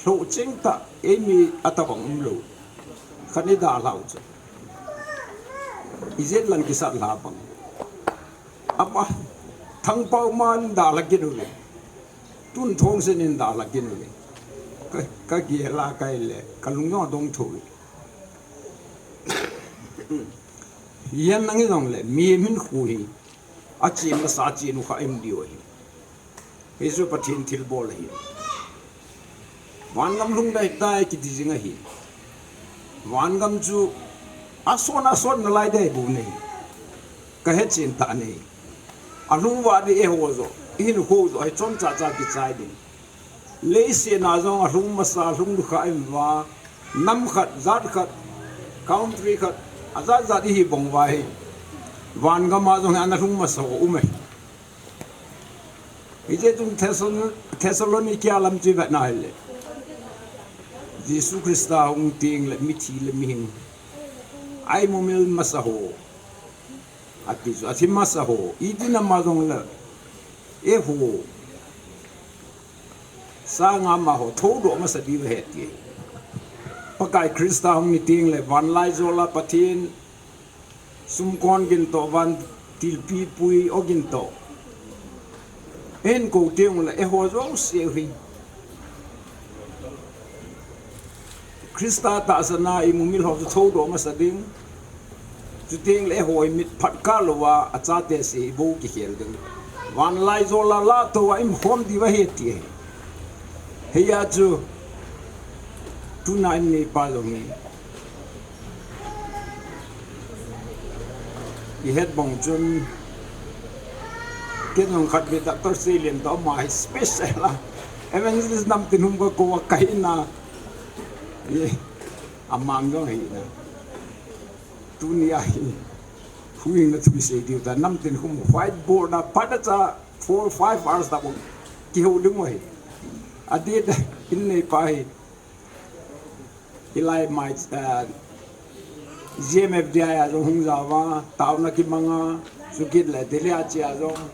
hlo ching ta, ei mi a ta bang um lo. Khan i da lau chu. I zet lan ki sat la bang. Apa, thang pau man da la ki nu le. Tun thong sen in da la ki nu le. Ka, ka ki la kai le, ka lung yong dong thu. Yan nang i dong le, mi min khu hi. A chin masa chin u kha em diu ahi. Hi chu Pathian thilbol ahi. Vangam lhung dai dai kiti zing ahi. Vangam chu a son a son na lai dai bu nei. Ka he chin ta nei. A lhung va di e ho zo. I hin ho zo. Hi chom cha cha ki chai ding. Leiset na zong a lhung masa, a lhung lukha em va, nam khat, zat khat, country khat, a zat zat i hi bong va hi. Van gam a zong hi ana lhung masa ho um e. Hi je tung Thessalon-, Thessalonica lam chi vet na hi le. Jesu Krista hung ting le mithi le mihing. Ai mumil masa ho. A ti chu, a thi masa ho. I ti na ma zong le. E ho. Sanga ma ho tho do masa di ve ti. Pakai Krista hong ni ting le van lai zo la Pathian sumkon gin to van tilpi pui o gin to. En ko ting le e ho zo se hi. Krista ta sana i mumil ho tho do masa ding. Chuting le hoi mit phat ka lo va, a chate si i bo ki khel ding. Van lai zo la la to va im khom di va he ti he. He ya chu. Tuna in ni pa lo ni. I het bong chun. Ken jong khat ve Doctor Seilian toh ama hi special a. Evangelist Namtinkhum ka kou a kahi na. Ye. Amang jong hi na. Tuni a hi. Huhhingna thu sei diu ta Namtinkhum whiteboard a phat a cha four, five hours ta bou. Kihou ding u ahi. Adeh ta in neipa hi. Hilai mai, eh, G M F D I a jong hung jao va, taona kimang a, chukit le Delhi a che a jong.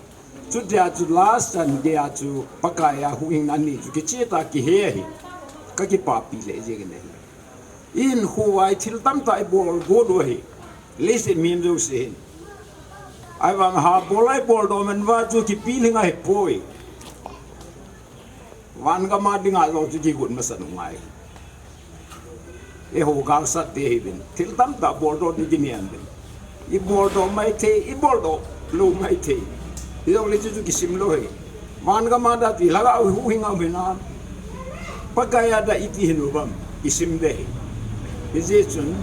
Chutia chu last Sunday a chu Pakai a huhhingna ni chu kiche ta kihe ahi. Ka kipapi le jeng in ahi. Ihinkho a hi thil tamtah ibol got u ahi. Leiset mihem jouse hin. Ahivang ha bol a ibol doh man uva chu kipilhing ahipoi. Van gam a dinga jong chu kigot masa u ngai. Eiho galsat te hi uvin. Thil tamtah bol doh ding kinem uvin. Ibol doh maithei, ibol doh lou maithei. Hijongle chu chu kisim lou ahi. Van gam a da ti lhagao huhhing a um hinam. Pakai a da iti hin u ham. Kisim ding ahi. Hijeh chun.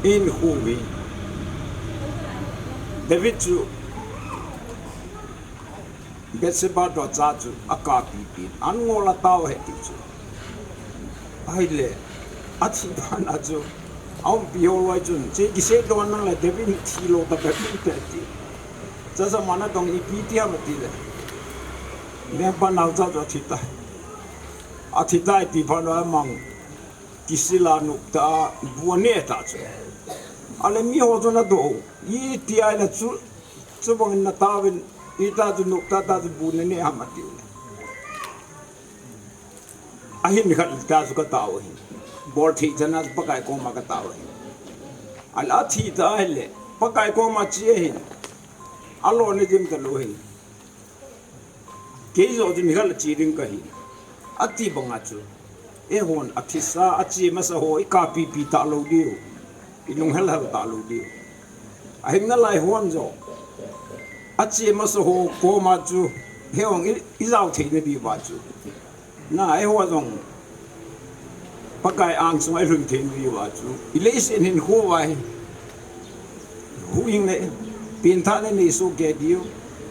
Ihinkho hi. David chu. Bathsheba toh acha chu akapipi. An ngol a tao ahi ti chu. Ahile, athi phat a chu, aumpi ho loi chun, che kisei doh nang le David thi lou ta David te ti. Chacha mana dong ipi ti ham ati le. Lengpa naocha chu athi ta. Athi ta ti phat a amang. Kisil a nop ta, bu ane ta chu. Ahile miho chun adoh. Iti ahile chu, chubang in na taovin, ita chu nop ta ta chu bu nane ham ati le. Ahin khat ta chu ka tao ahi. Bol thei chan a Pakai koma ka tao ahi. Ahile athi ta ahile, Pakai koma che ahi. Alo ne jing ta lou ahi. Kei joh chu nikhat le che ding kahi. Ati banga chu. Eihon athisa, ache masa ho, ikapipi talou diu. Ilung helhel talou diu. Ahin nalai hon joh. Ache masa ho, koma chu. Eihon i, ijao thei nadiuva chu. Na, eiho jong. Pakai angsunga ilhun thei diuva chu. Ileiset hinkho uva hi. Huhhingna, pengthahna nei soh kei diu.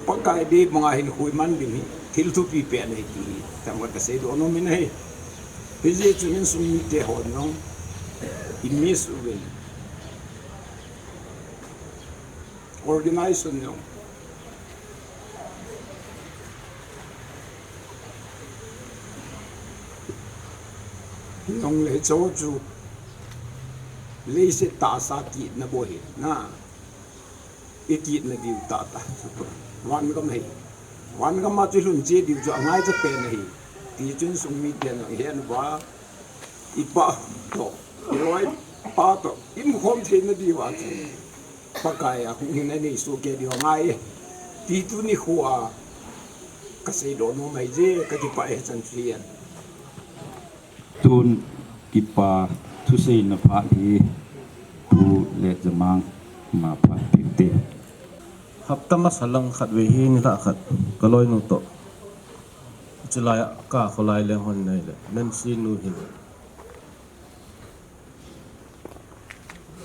Pakai dei banga hinkho iman ding hi. Thil thupi pen ahi ti hi. Themkhat kasei doh nom in ahi. Hijeh chun insung mite hon jong. I miss uvin. Organization jong. Hijongle hiche chu leiset tahsa kitna bou hi na. Ikitna diu tahtah chu van gam ahi. Van gam a chu lhun che diu chu angaicha pen ahi. Ti chun insung miten jong ihet uva. Ipa toh, iloipa toh, imukhom theina diuva chu. Pakai a huhhingna nei soh kei diu angai e. Ti tuni khoa kasei doh nom ahi je, kakipah e chan chu hihen. Tun kipa thuseina phat hi Pu Letjamang ma phat tiu te. Hapta masa lang khatvei hi nilhah khat kaloinu toh. Chulai a ka kholai leng hon nei le, Nancy nu hin.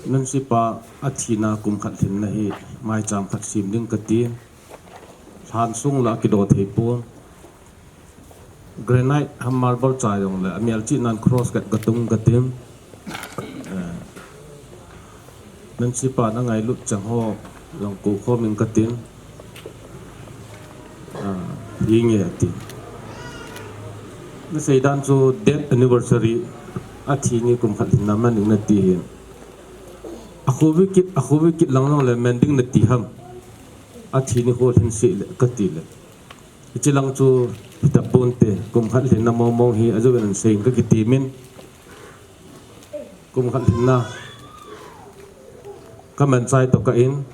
Nancy pa athina kum khat lhinna hi maicham khat sem ding kati. Lhan sung la kido thei pon. Granite ham marble chai jongle, amel chihnan cross khat katung katin. Eh, Nancy pan angailut chang ho jong kou khom in katin. Ah, hinge ati. Nasei dan chu death anniversary, athi ni kum khat lhinna man ding nati hin. Akhovi kit, akhovi kit lang jongle man ding nati ham. Athi ni kho lhin seh le, kati le. Hiche lang chu hita ponte, kum khat lhinna mong mong hi, ajouvin ahin seiyin kakitimin. Kum khat lhinna. Kamanchai toh kah in,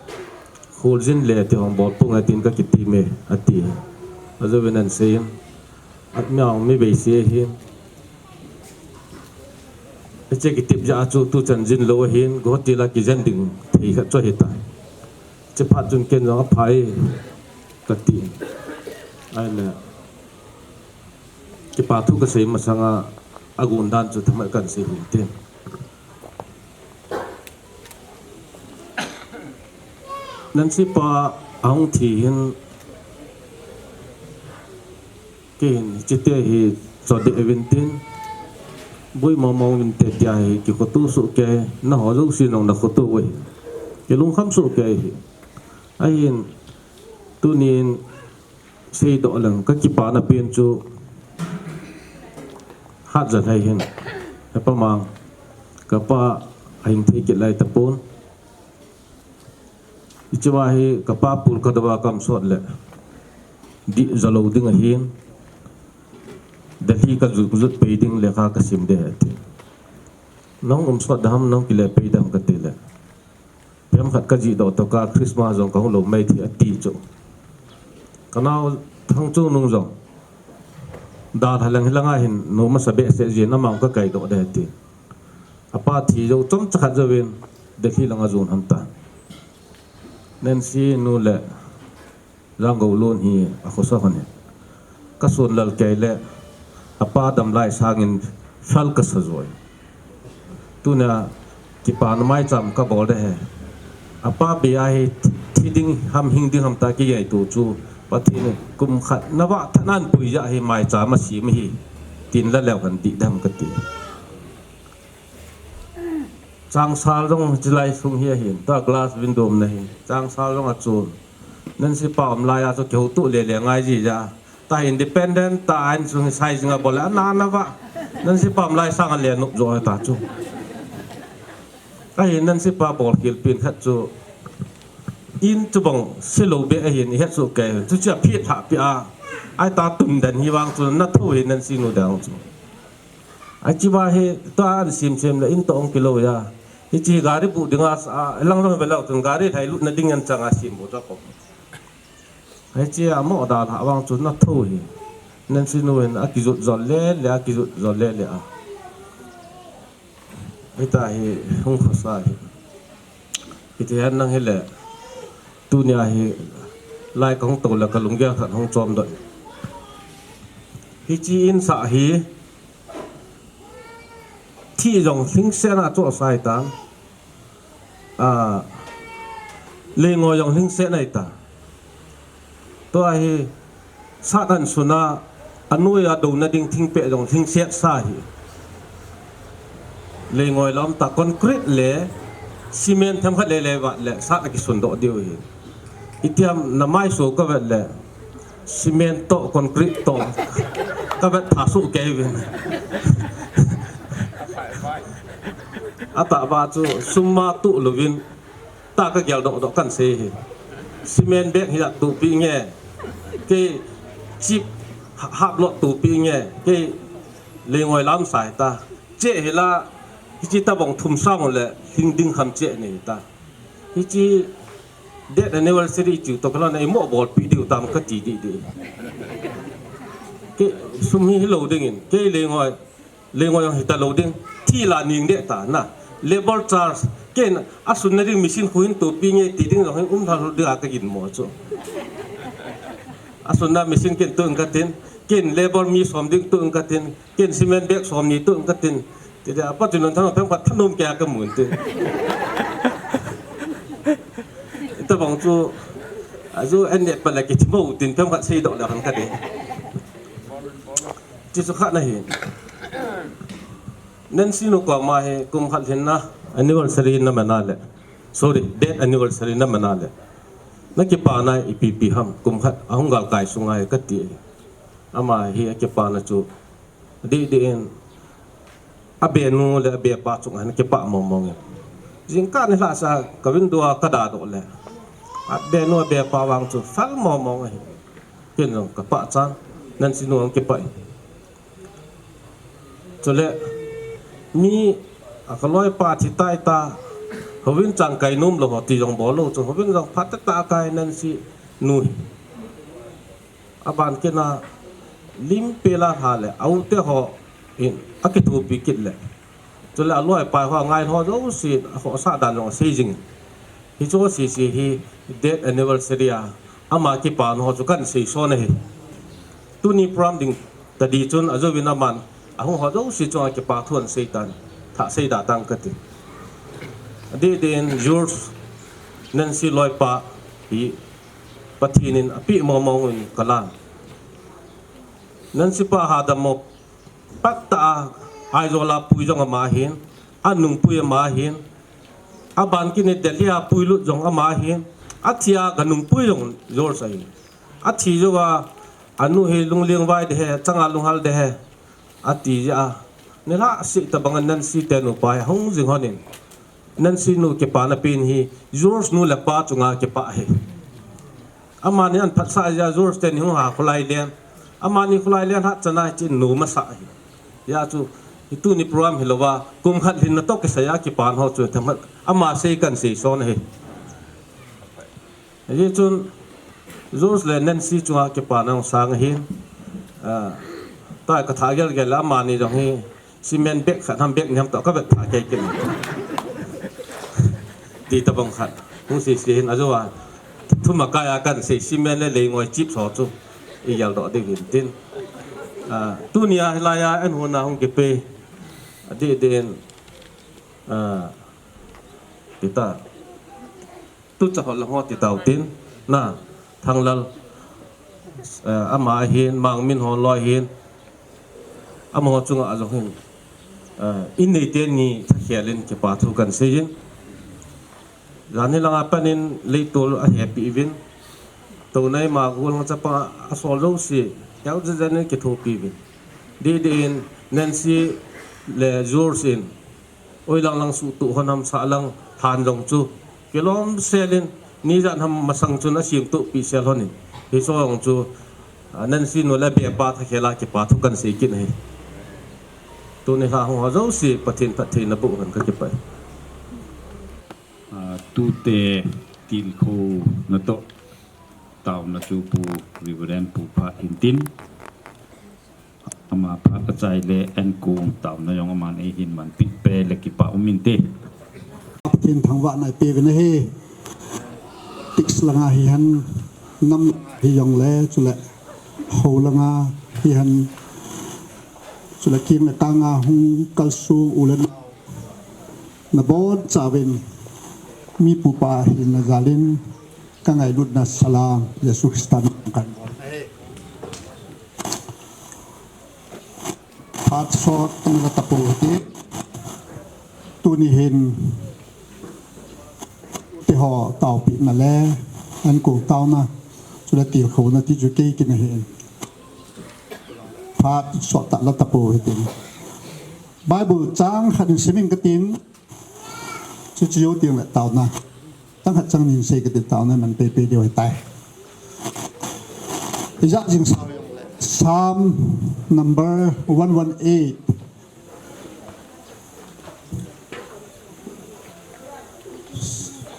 kholjin le ti hong bol ponge tin kakitime, ati. Ajouvin ahin seiyin. Atmiao mi beise ahin. Hiche kitep jeh a chu tuchan jin lou ahin, Guwahati la kijen ding thei khat chu ahitai. Hiche phat chun ken jong aphai kati. Ahile. Kipa thu kasei masanga agon dan chu themkhat kahin sei hinte. Nancy pa Ahung thi hin, kei hin, chite hi, chodeh uvin tin, bui mong mong uvin te tia hi, kikhoto soh kei, nangho jouse nang nakhoto uve. Kilungkham soh kei hi. Ahin, tunin, seidoh leng, kakipana pen chu, hat jan hai hin. Hepa Mang, kapa, ahing thei kit lai tapon. Hichea hi kapa pul kadouva kaum sot le. Dih jalou ding ahin. Delhi kajot, jot pei ding lekha kasim ding ahi ati. Nahung um sot dem, nahung kile pei dem kati le. Pemkhat kajih doh toh ka Christmas jong kahung lou mai thei ati chu. Kanao Thangchungnung jong. Dalha lang hilanga hin, nom asa behseh jin amang kakai doh ding ati. Apa thi jou chomcha khat jouvin, Delhi langa jon ham tan. Nancy nu le Janggoulun hi akhosa hon hi. Kasun lal kei le, apa damlai sangin fel kasa joi. Tuna kipana maicham kabol ding ahi. Apa bei a hi thi ding ham hing ding ham ta kingaito chu. Pathen in kum khat navah thanan pui jeh a hi maicham asem ahi. Tin la leu hen dih dem kati. Changsal jong chilai sung hi ahin, ta glass window na hi. Changsal jong achun. Nancy pa um lai a chu kihouto le le ngai ji ja. Ta independent, ta ain sung hi sai jing a bol le, ana navah. Nancy pa um lai sang a le nup jo ta chu. Ahin Nancy pa bol khel pen khat chu. In chu bang silou be ahin, ihet soh kei. Chuche a phit hah pi a. Ai ta tun den hi vang chu, natho hi Nancy nu dang chu. Achi ba hi, tua an sim sim le in toh ong kilou ya. Hichi gari bu dinga sa, lang lang velou tun gari lhai lutna ding an changa sim bu ta ko. Hichi a mo dalha vang chu natho hi. Nancy nu hin akijot jol le le, akijot jol le le a. Hita hi hung khosa hi. Hiti hen nang hile. Tunia hi lai kahung tou le kalunggel khat hung chom doh. Hichi in sa hi. Thi jong lhingset a chohsa ahitan. A, leingoi jong lhingset ahitan. Tua hi sat an sun a, anoi a douna ding thingpeh jong lhingset sa hi. Leingoi lam ta concrete le cement themkhat le le vat le sat a kisun doh diu hi. Itiam na maiso kavet le cement toh, concrete toh, kavet tha soh kei uvin. Atah ba chu sum ma tuh louvin, ta kagel doh doh kan sei hi. Cement bag hi a tupi nge, kei chip ha-, hap lot tupi nge, kei leingoi lam sa hita. Che hila, hichi tabang thum sang le, hing ding kham che ni hita. Hichi death anniversary chu toh kalona imo bolpi diu tam kati di di. Kei sum hi hilou dingin, kei leingoi, leingoi jong hita lou ding, thi la ning de ta na. Labour charge, ken asunna ding machine khu hin tupi nge ti ding jong hin um thal ding a kaginmo chu. Asunna machine ken tuh ing katin, ken labour mi som ding tuh ing katin, ken cement bag som ni tuh ing katin. Ti dia, apa chu non thang peng pat thanom kei a kamun tin. Tabang chu, aju en ne pala kithimo tin peng pat seidoh le han kati. Chuchu khat na hi. Nancy nu koma hi kum khat lhinna anniversary na mana le. Sorry, death anniversary na mana le. Na kipana ipi ipi ham, kum khat ahung galkai sunga hi kati. Ama hi akipana chu. Dih dih in. Abenu le abepa chunga hin kipah mong mong in. Jingkah ni lhasa ka window a kada doh le. Abenu abepa vang chu fel mong mong ahi. Ken jong kapah chan, Nancy nu ang kipah in. Chule, mi a kaloipa thi tai ta, houin chang kai nom lou ho ti jong bol lou chu, houin jong phat ta kai Nancy nu hi. Aban kina, lim pela lha le, aute ho in, akithopi kit le. Chule aloi pai ho, angai ho jouse, akhohsah dan jong asei jing. Hichu sese hi death anniversary a, ama kipana ho chu kan seison ahi. Tuni program ding tadi chun ajouvin aman, ahung ho jouse chunga kipa thu ahin sei tan, thah seida tang kati. Adih dih in George Nancy loipa hi Pathen in apeh mong mong in kalan. Nancy pa hadam mo pat ta a, Aizawl a pui jong ama hin, anung pui ama hin, aban kit in Delhi a pui lut jong ama hin, athi a ganung pui jong George ahi. Athi jou a, anu hi lungleng vai de he, changa lunghal de he, ati jeh a. Nilhah seh tabang a Nancy te nupa hi hung jing hon in. Nancy nu kipana pen hi, George nu le pa chunga kipah ahi. Amani an phatsah jeh a George teni hung ha khulai len. Amani khulai len hat chana hiche in nom asah ahi. Hijeh chun, hi tuni program hilouva, kum khat lhinna toh kisai a kipana ho chu themkhat ama sei kan sei son ahi. Hijeh chun, George le Nancy chunga kipana jong sang ahin, ah, tua ka tha gel gel le amani jong hi, cement bag khat ham bag ni ham toh ka vet tha kei kit. Ti tabang khat. Hung sei sei hin ajou a. Thum a kai a kan sei cement le leingoi chips ho chu. I gel doh ding hin tin. Ah, tunia hilai a an hon a hung kipe. Adeh deh in. Ah, ti ta. Tu cha hol lang ho ti tau tin, na, Thanglal, eh, ama ahin, Mangmin ho loi ahin, amaho chunga jong hin, eh, in neite ni thakhel in kipa thu kan sei in. Jan hi langa pan in leitol ahepi uvin, tou nai ma gol nga chapa asol jouse, hel jen jen in kithopi uvin. Dih dih in, Nancy le George in, Oi lang lang suhtuh hon ham sah lang than jong chu. Kilom sel in, ni jan ham masang chun asem tuh pi sel hon in. Hiche jong chu, ah, Nancy nu le abepa thakhel a kipa thu kan sei kit ahi. Tuni lha hung ho jouse Pathen phattheina boh hen ka kipah e. Ah, tute tilkhouna toh taona chu Pu Reverend Pu Phat hin tin. Ama phat achai le ankong taona jong aman eihin manpeh pe le kipah um inte. Pathen thangvahna ipe uvin ahi. Tix langa hihen, nam langa hijongle, chule hou langa hihen, chule keng le tanga hung kalsong u le nau, nabonchauvin mi pupa hina jalin kangailutna salam Jesu Christa min in kabol e. Phat sot tang la tapou hite. Tuni hin tute ho taopehna le ankong taona, chule tilkhouna ti chu kei kin ahi. Phat sot tah la tapou hite. Bible chang khat in sim inge katin, chuche jou teng le taona. Chang khat chang ni sei kate, taona manpeh peh diu ahitai. Ijat jing sa, Psalm number one one eight.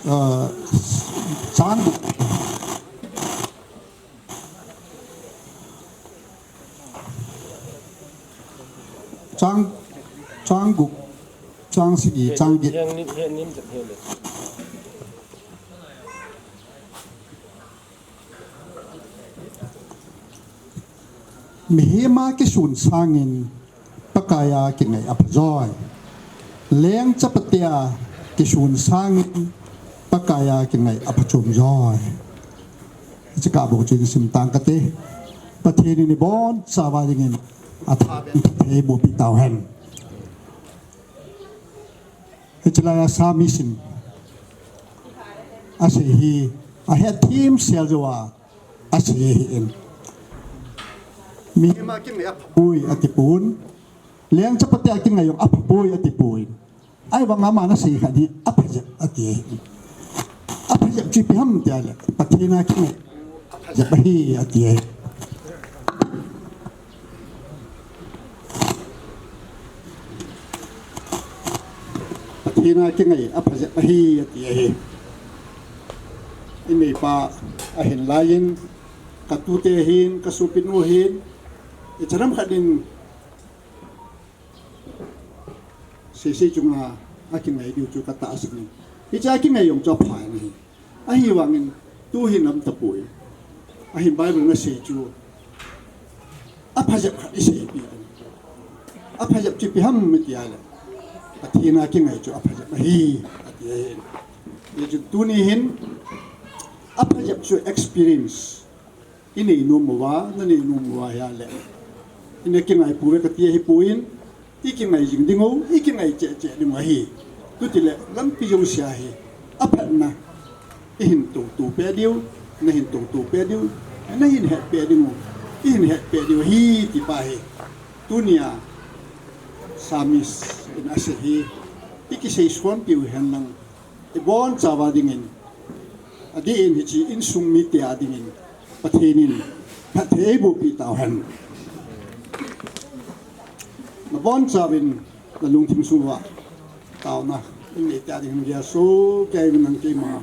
Uh, chang Chang, chang gup, chang sagi, chang get. Mihem a kisun sangin Pakaiya kingai aphajoi. Leng chapate a kisun sangin Pakaiya kingai aphachom joi. Hiche kabou chu isim tang kate. Pathen in ibonchauva dingin athapen phatthei boh peh tauhen. Hiche laiya Psalmist in asei hi ahethem sel jouva asei ahin. Mihem a kingai aphapoi atipon. Leng chapate a kingai jong aphapoi atipoi. Ahivanga aman asei khat hi aphajep ati ahi. Aphajep chu ipi ham tia le, Pathen a kingai aphajep ahi ati ahi. Pathen a kingai aphajep ahi ati ahi. Ineipa ahin laiyin, katute hin, kasopinu hin, icharam khat in Sese chunga akingai diu chu katahsan in. Hiche akingai jong chu apha ahi. Ahivangin tuhin aum tapoi. Ahin Bible in asei chu aphajep khat iseipi in. Aphajep chu ipi ham iti le, Pathen a kingai chu aphajep ahi, ati ahi. Hijeh chun tuni hin Aphajep chu experience. Inei nom uva, nanei nom uva ahile, ina kingai pouve kati ahipoi, ikingai jing ding u, ikingai cheh cheh ding u ahi. Chutile lampi jousea hi aphatna, ihin toutou peh diu, nahin toutou peh diu, nahin het peh ding u, ihin het peh diu ahi, ti pa hi tunia Psalmist in asei hi ikisei sonpiu henlang, ibonchauva dingin, adeh in hiche insung mite a dingin Pathen in phatthei eibohpi tauhen. Nabonchauvin nalungthim sunguva taona innei tia dingin geiya sohkeiyin nang keima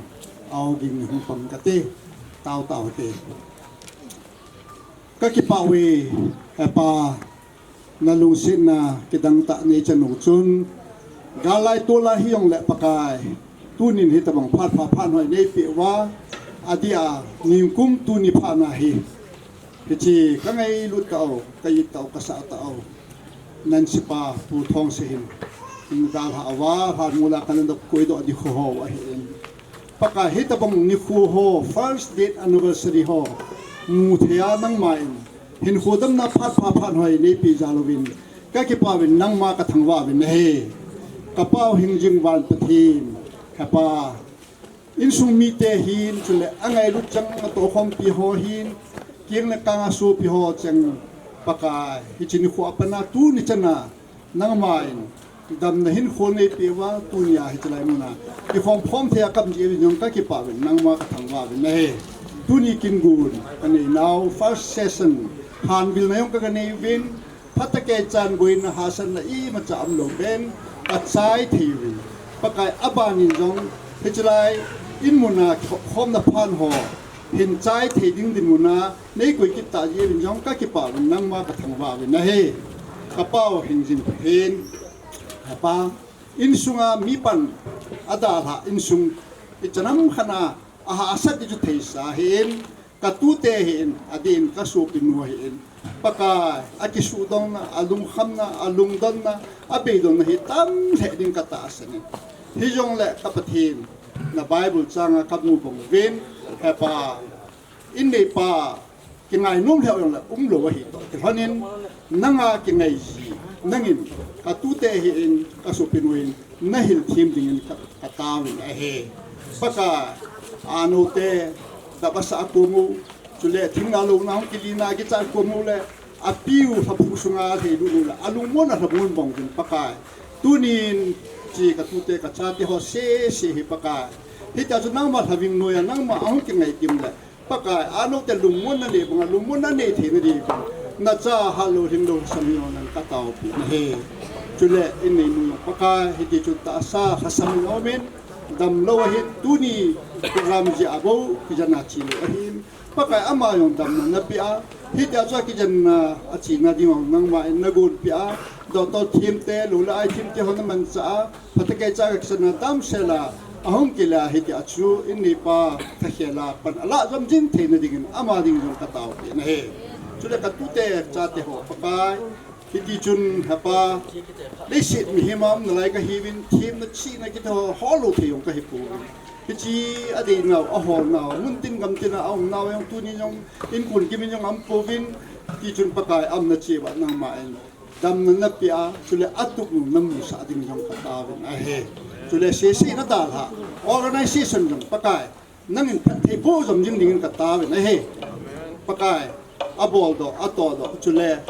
aogin hung pang kate, tao tao te. Kakipah uve, Hepa, nalungsetna kidangtah neichan u chun, gal lai tol lai hijongle Pakai, tunin hitobang phat pha phat hoi neipeh uva, adeh a nikum tuni phatna hi, hiche kangailut tau, ka-it tau, kasah tau Nansipa Pu Thongse hin, nadalhah uva, lhanmola kana dop koidoh nikho ho ahin, Pakai, hitobang nikho ho, first death anniversary ho muthei a nangman hinkho damna phat pha phat hoi neipeh jal uvin, kakipah uvin, nangma kathangvah uvin ahi. Kapau hingjing van Pathen, Hepa, insung mite hin, chule angailut chang atohkhompi ho hin, keng le kang a sopi ho cheng, Pakai, hiche nikho a pat a tuni chana nangman damna hinkho neipeh uva, tunia hiche lai muna kikhom khom thei a kaum jeh uvin jong kakipah uvin, nangma kathangvah uvin ahi. Tuni kin gon kanei nau first session, hanvilna jong kaga nei uvin, phatah kei chan boina hahsatna imacha umlou pen kachai thei uvin, Pakai, abanin jong hiche lai in muna khomna phat ho hin chai thei ding dinmun a neikoi kit tah jeh uvin jong kakipah uvin, nangma kathangvah uvin ahi. Kapau hingjing Pathen, Hepa, insunga mipan adalhah insung, ichan ham khat a ahahsat ding chu theisa ahin, katute ahin, adeh in kasopinu ahin, Pakai, akisuhdonna, alungkhamna, alungdonna, abeidonna hi tam lheh ding katahsan in. Hijongle ka Pathen, na Bible changa kamu bang uvin, Hepa, inneipa, kingai nom lheh jongle umlou ahi toh kilhonin, nanga kingai ji nangin, katute ahin, kasopinu ahin, nahil them dingin ka, kataovin ahi. Pakai, anote dap asah a kom u, chule thingna louna hung kilina kichat kom u le, apiu lhabung sunga lheilut u le, alungmon a lhabung bang uvin Pakai. Tunin hiche katute kachate ho sese hi Pakai, hitia chu nangma lhaving noiya nangma ahung kingai tim le, Pakai, anote lungmonna nei banga lungmonna nei theina ding, nacha hatlou lhinglou lhasam hijongle nang kataopi nahi. Chule innei nu jong Pakai, hiti chun tahsa lhasam in aumin, damlou ahin, tuni program jeh a bou kijenna chelou ahin, Pakai, ama jong damna napeh a, hitia chu akijenna achena ding jong nangman nagonpeh a, doctor themte, lou le ai themte ho namanchah a, phatah kei cha kakisanna damsel a ahung kile a, hitia chu inneipa thakhel a pan alah jom jing theina dingin ama ding jong kataopi nahi. Chule katute chate ho Pakai, hiti chun Hepa, leiset mihem a um nalai kahiuvin, themna chihna kiti ho hollou thei jong kahipouvin, hiche adeina u, aholna u, muntin gamtin a aumna u jong tuni jong inkuan kimin jong aumpouvin, hiti chun Pakai, aumna cheh uva nangman damna napeh a, chule atupnu namusah ding jong kataovin ahi. Chule sese nadalhah organisation jong Pakai, nangin phattheiboh jom jing dingin kataovin ahi. Pakai, aboldoh, atohdoh, chule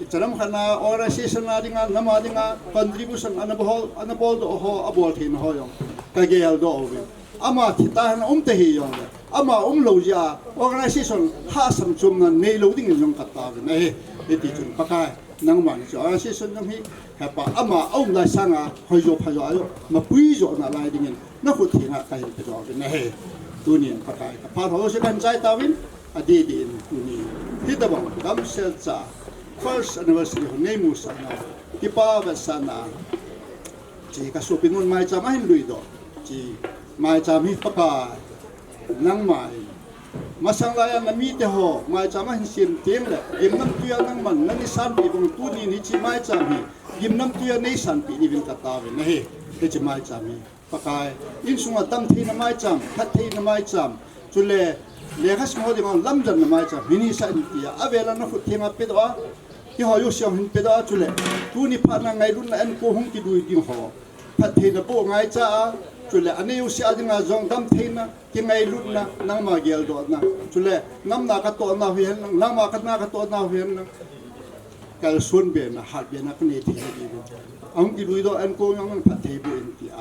ichan ham khat a organisation a dinga, nam a dinga contribution ana bol, ana boldoh ho, abol theina ho jong kageldoh uvin, ama thi tahen aum tahih jongle, ama umlou jeh a organisation hahsat chomna neilou dingin jong kataovin ahi. Hiti chun Pakai, nangman hiche organisation jong hi, Hepa, ama aum lai sanga hoijo phajo a jong mapui jo nalai dingin nakhut thenga kahin pedoh uvin ahi. Tunin Pakai, kaphat ho jouse kahin chai tauvin, adeh deh in tuni hitobang damsel cha first anniversary ho neimusahna, kipa vetsahna, hiche kasopinun maicham ahin luidoh, hiche maicham hi Pakai, nangman masang laiya namite ho maicham ahin sem tengle, gimnamtui a nangman nana sanpeh bang tunin hiche maicham hi gimnamtui a neisanpeh diuvin kataovin ahi. Hiche maicham hi Pakai, insunga damtheina maicham, phattheina maicham, Chule, lekha sim ho dinga lamjan na mai cha, minister in tia, avela na khut theng a pedoh a, keiho jouse hin pedoh a, chule, tuni phat na ngailutna enkol hung kidui ding ho. Phattheina boh ngaicha a, chule, aneo jouse a dinga jong damtheina, kingailutna, nangma geldohna, chule, namna katohna hi hen, nangma kana katohna hi hen, kalson bena, hat bena, kanei thei ding. Ahung kidui doh enkol jong phatthei boh in tia.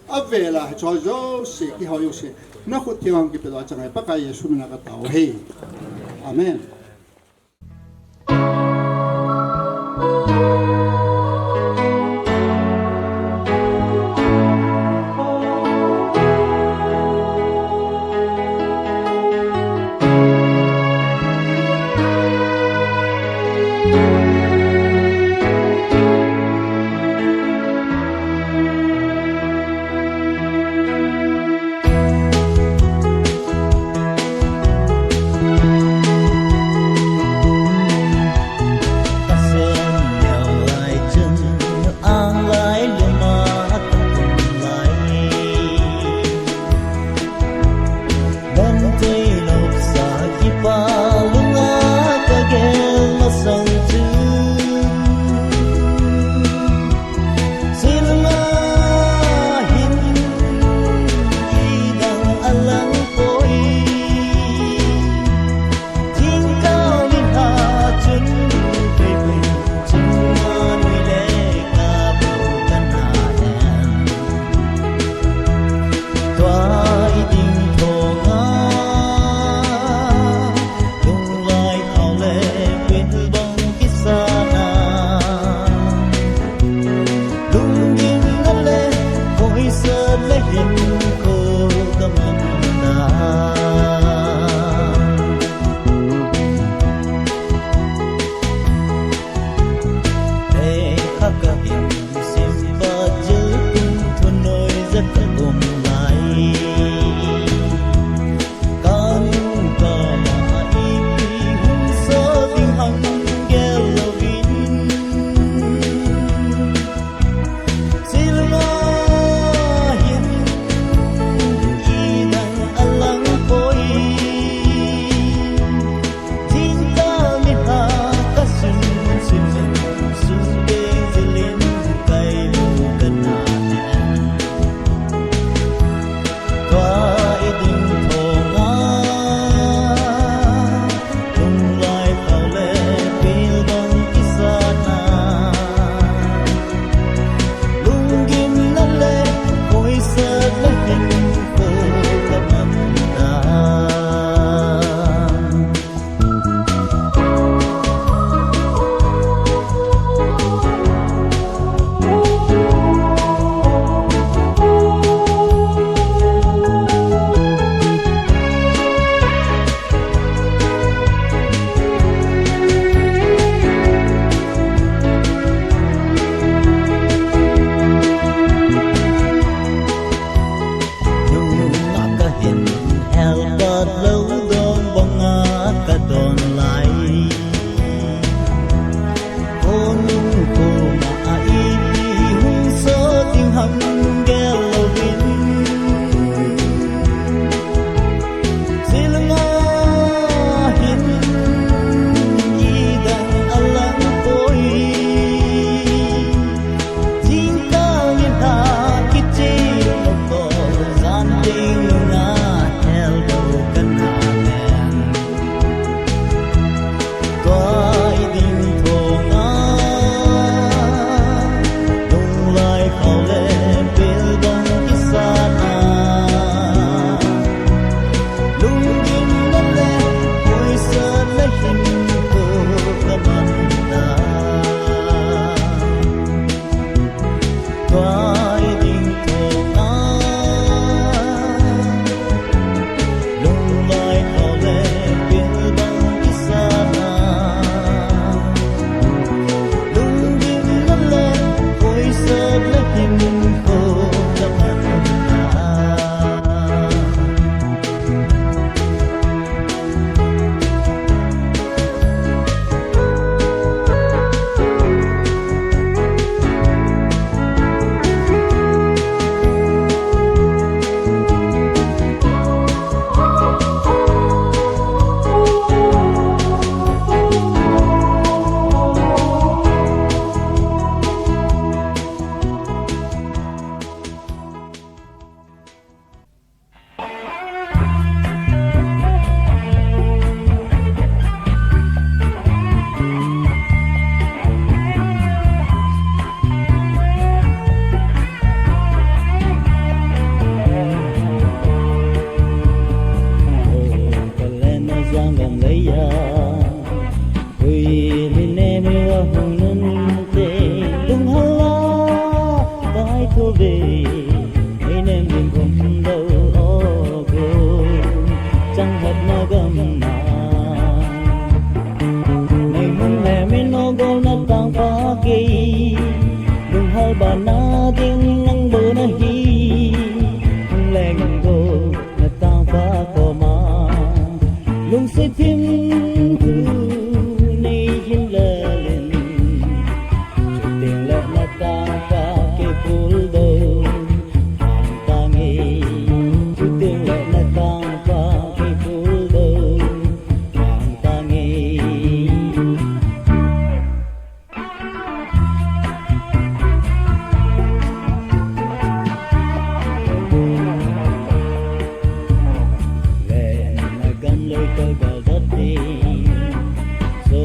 Avela, hicho jouse, keiho jouse, na khut theng a hung kipedoh a chang ahi, Pakai Jesu mina katao ahi. Amen. Lunghalba na ding nang bou nahi, hung leng go na tangpa koma. Lungset thim thu nei hin lalin, chuteng le na tangpa kei puldou hang tange. Chuteng le na tangpa kei puldou hang tange. Len na gam loi ka gal dat ding, so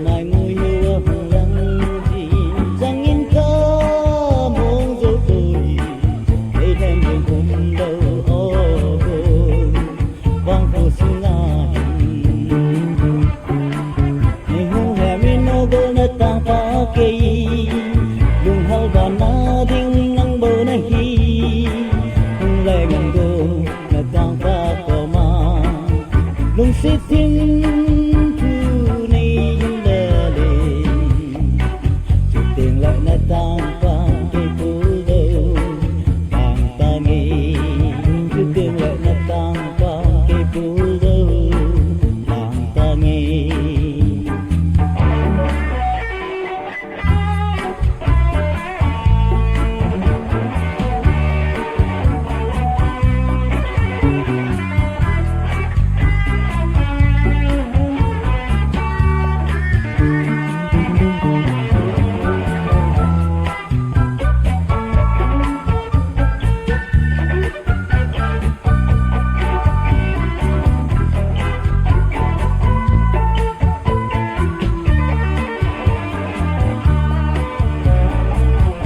mai ngui hiu a hung lang ding, chang in ka mong zo koi, ei hem ding um lou o go, vang ko sunga hin. Nei hung hem in o gol na tangpa kei, lunghalba na ding nang bou nahi, hung leng go na tangpa koma. Lungset thim thu nei hin lalin, chuteng le na tangpa kei puldou hang tange. Chuteng le na tangpa kei puldou hang tange.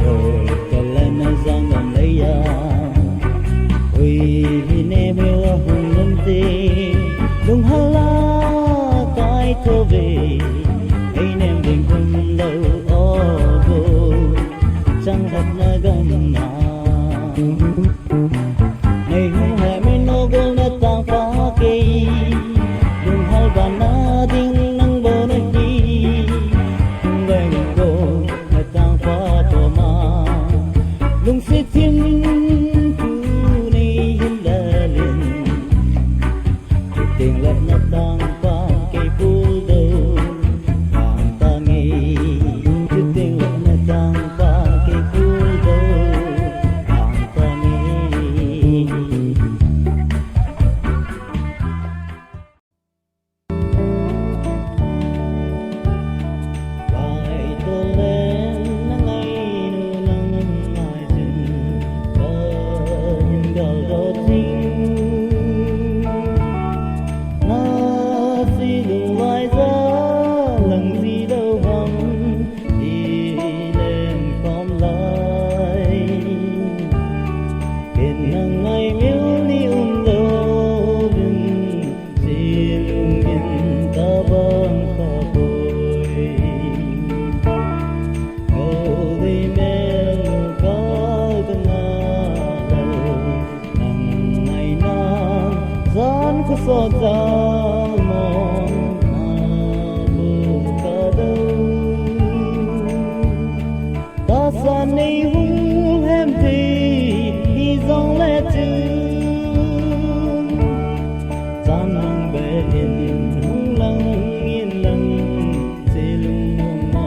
Oi, kalan a jang gam lei a, oi, hi ne me wa hung lum te, lunghal a kai tho ve, ei nem ding kum lou o go, chang hat na gam na. Nei hung hem in o gol na tangpa kei, lunghalba na ding nang bou nahi, hung leng go na tangpa koma. Lungset thim thu nei hin lalin, chuteng le na tangpa kei puldou hang tange. Chuteng le na tangpa kei puldou hang tange. Ken nang ngaimil ni um lou vin, silungin tabang ka poi. Kau dei mel nu ka ka nga lou, nang ngaina jan ka sot jal mong na bu ka dou. Tahsa nei hung hem thei hi jong le chun, chan nang be in hung lang in lang, silung mong mo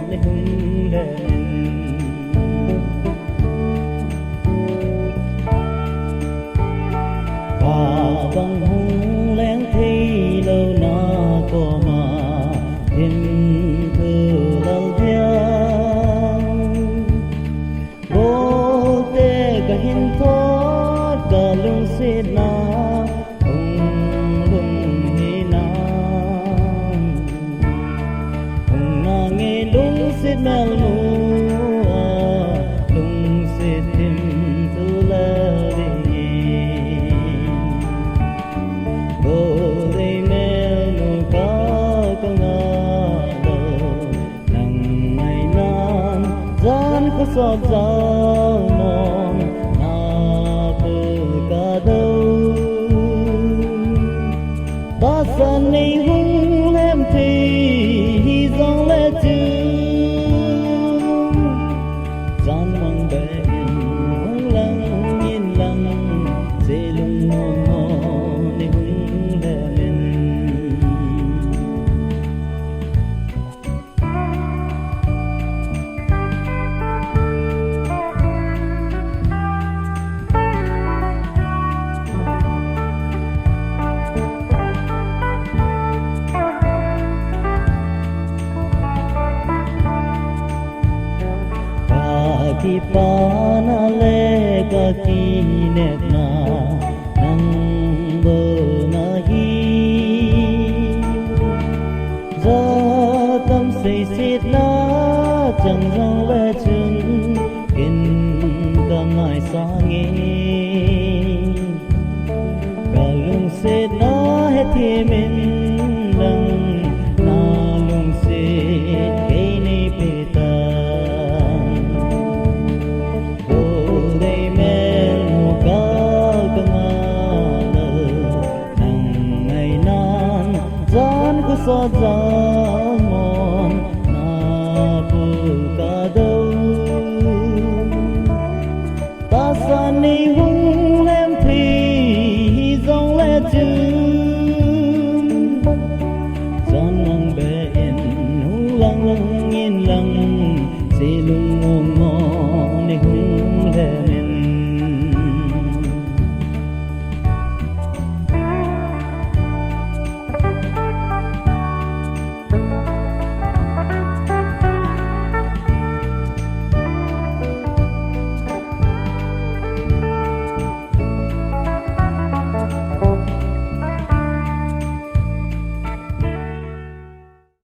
le hung le in. Ka bang hung leng thei lou na koma hin thu lal dia. Bolte ka hin thot ka lungsetna hung lung hinam. Hung na nge lungset mel mu a, lungset thim thu la ding in. Bolte mel mu ka ka nga lou. Nang ngainan jan khosot jal mong na pu ka dou. Tahsa nei hung lhem thei hi jong le chu, Kipana le kakinepna nang bou nahi. Jatam seisetna chang jongle chun kin kangaisang e. Kalungsetna hethem inlang, nalungset kei neipe tan. Kol dei mel mu kal kangah lou, nang ngainan jan khosot jal mon, napul kadou. Tahsa neihung lem thei hijongle chun, jan nang beh in hung lang inlang, se lungmong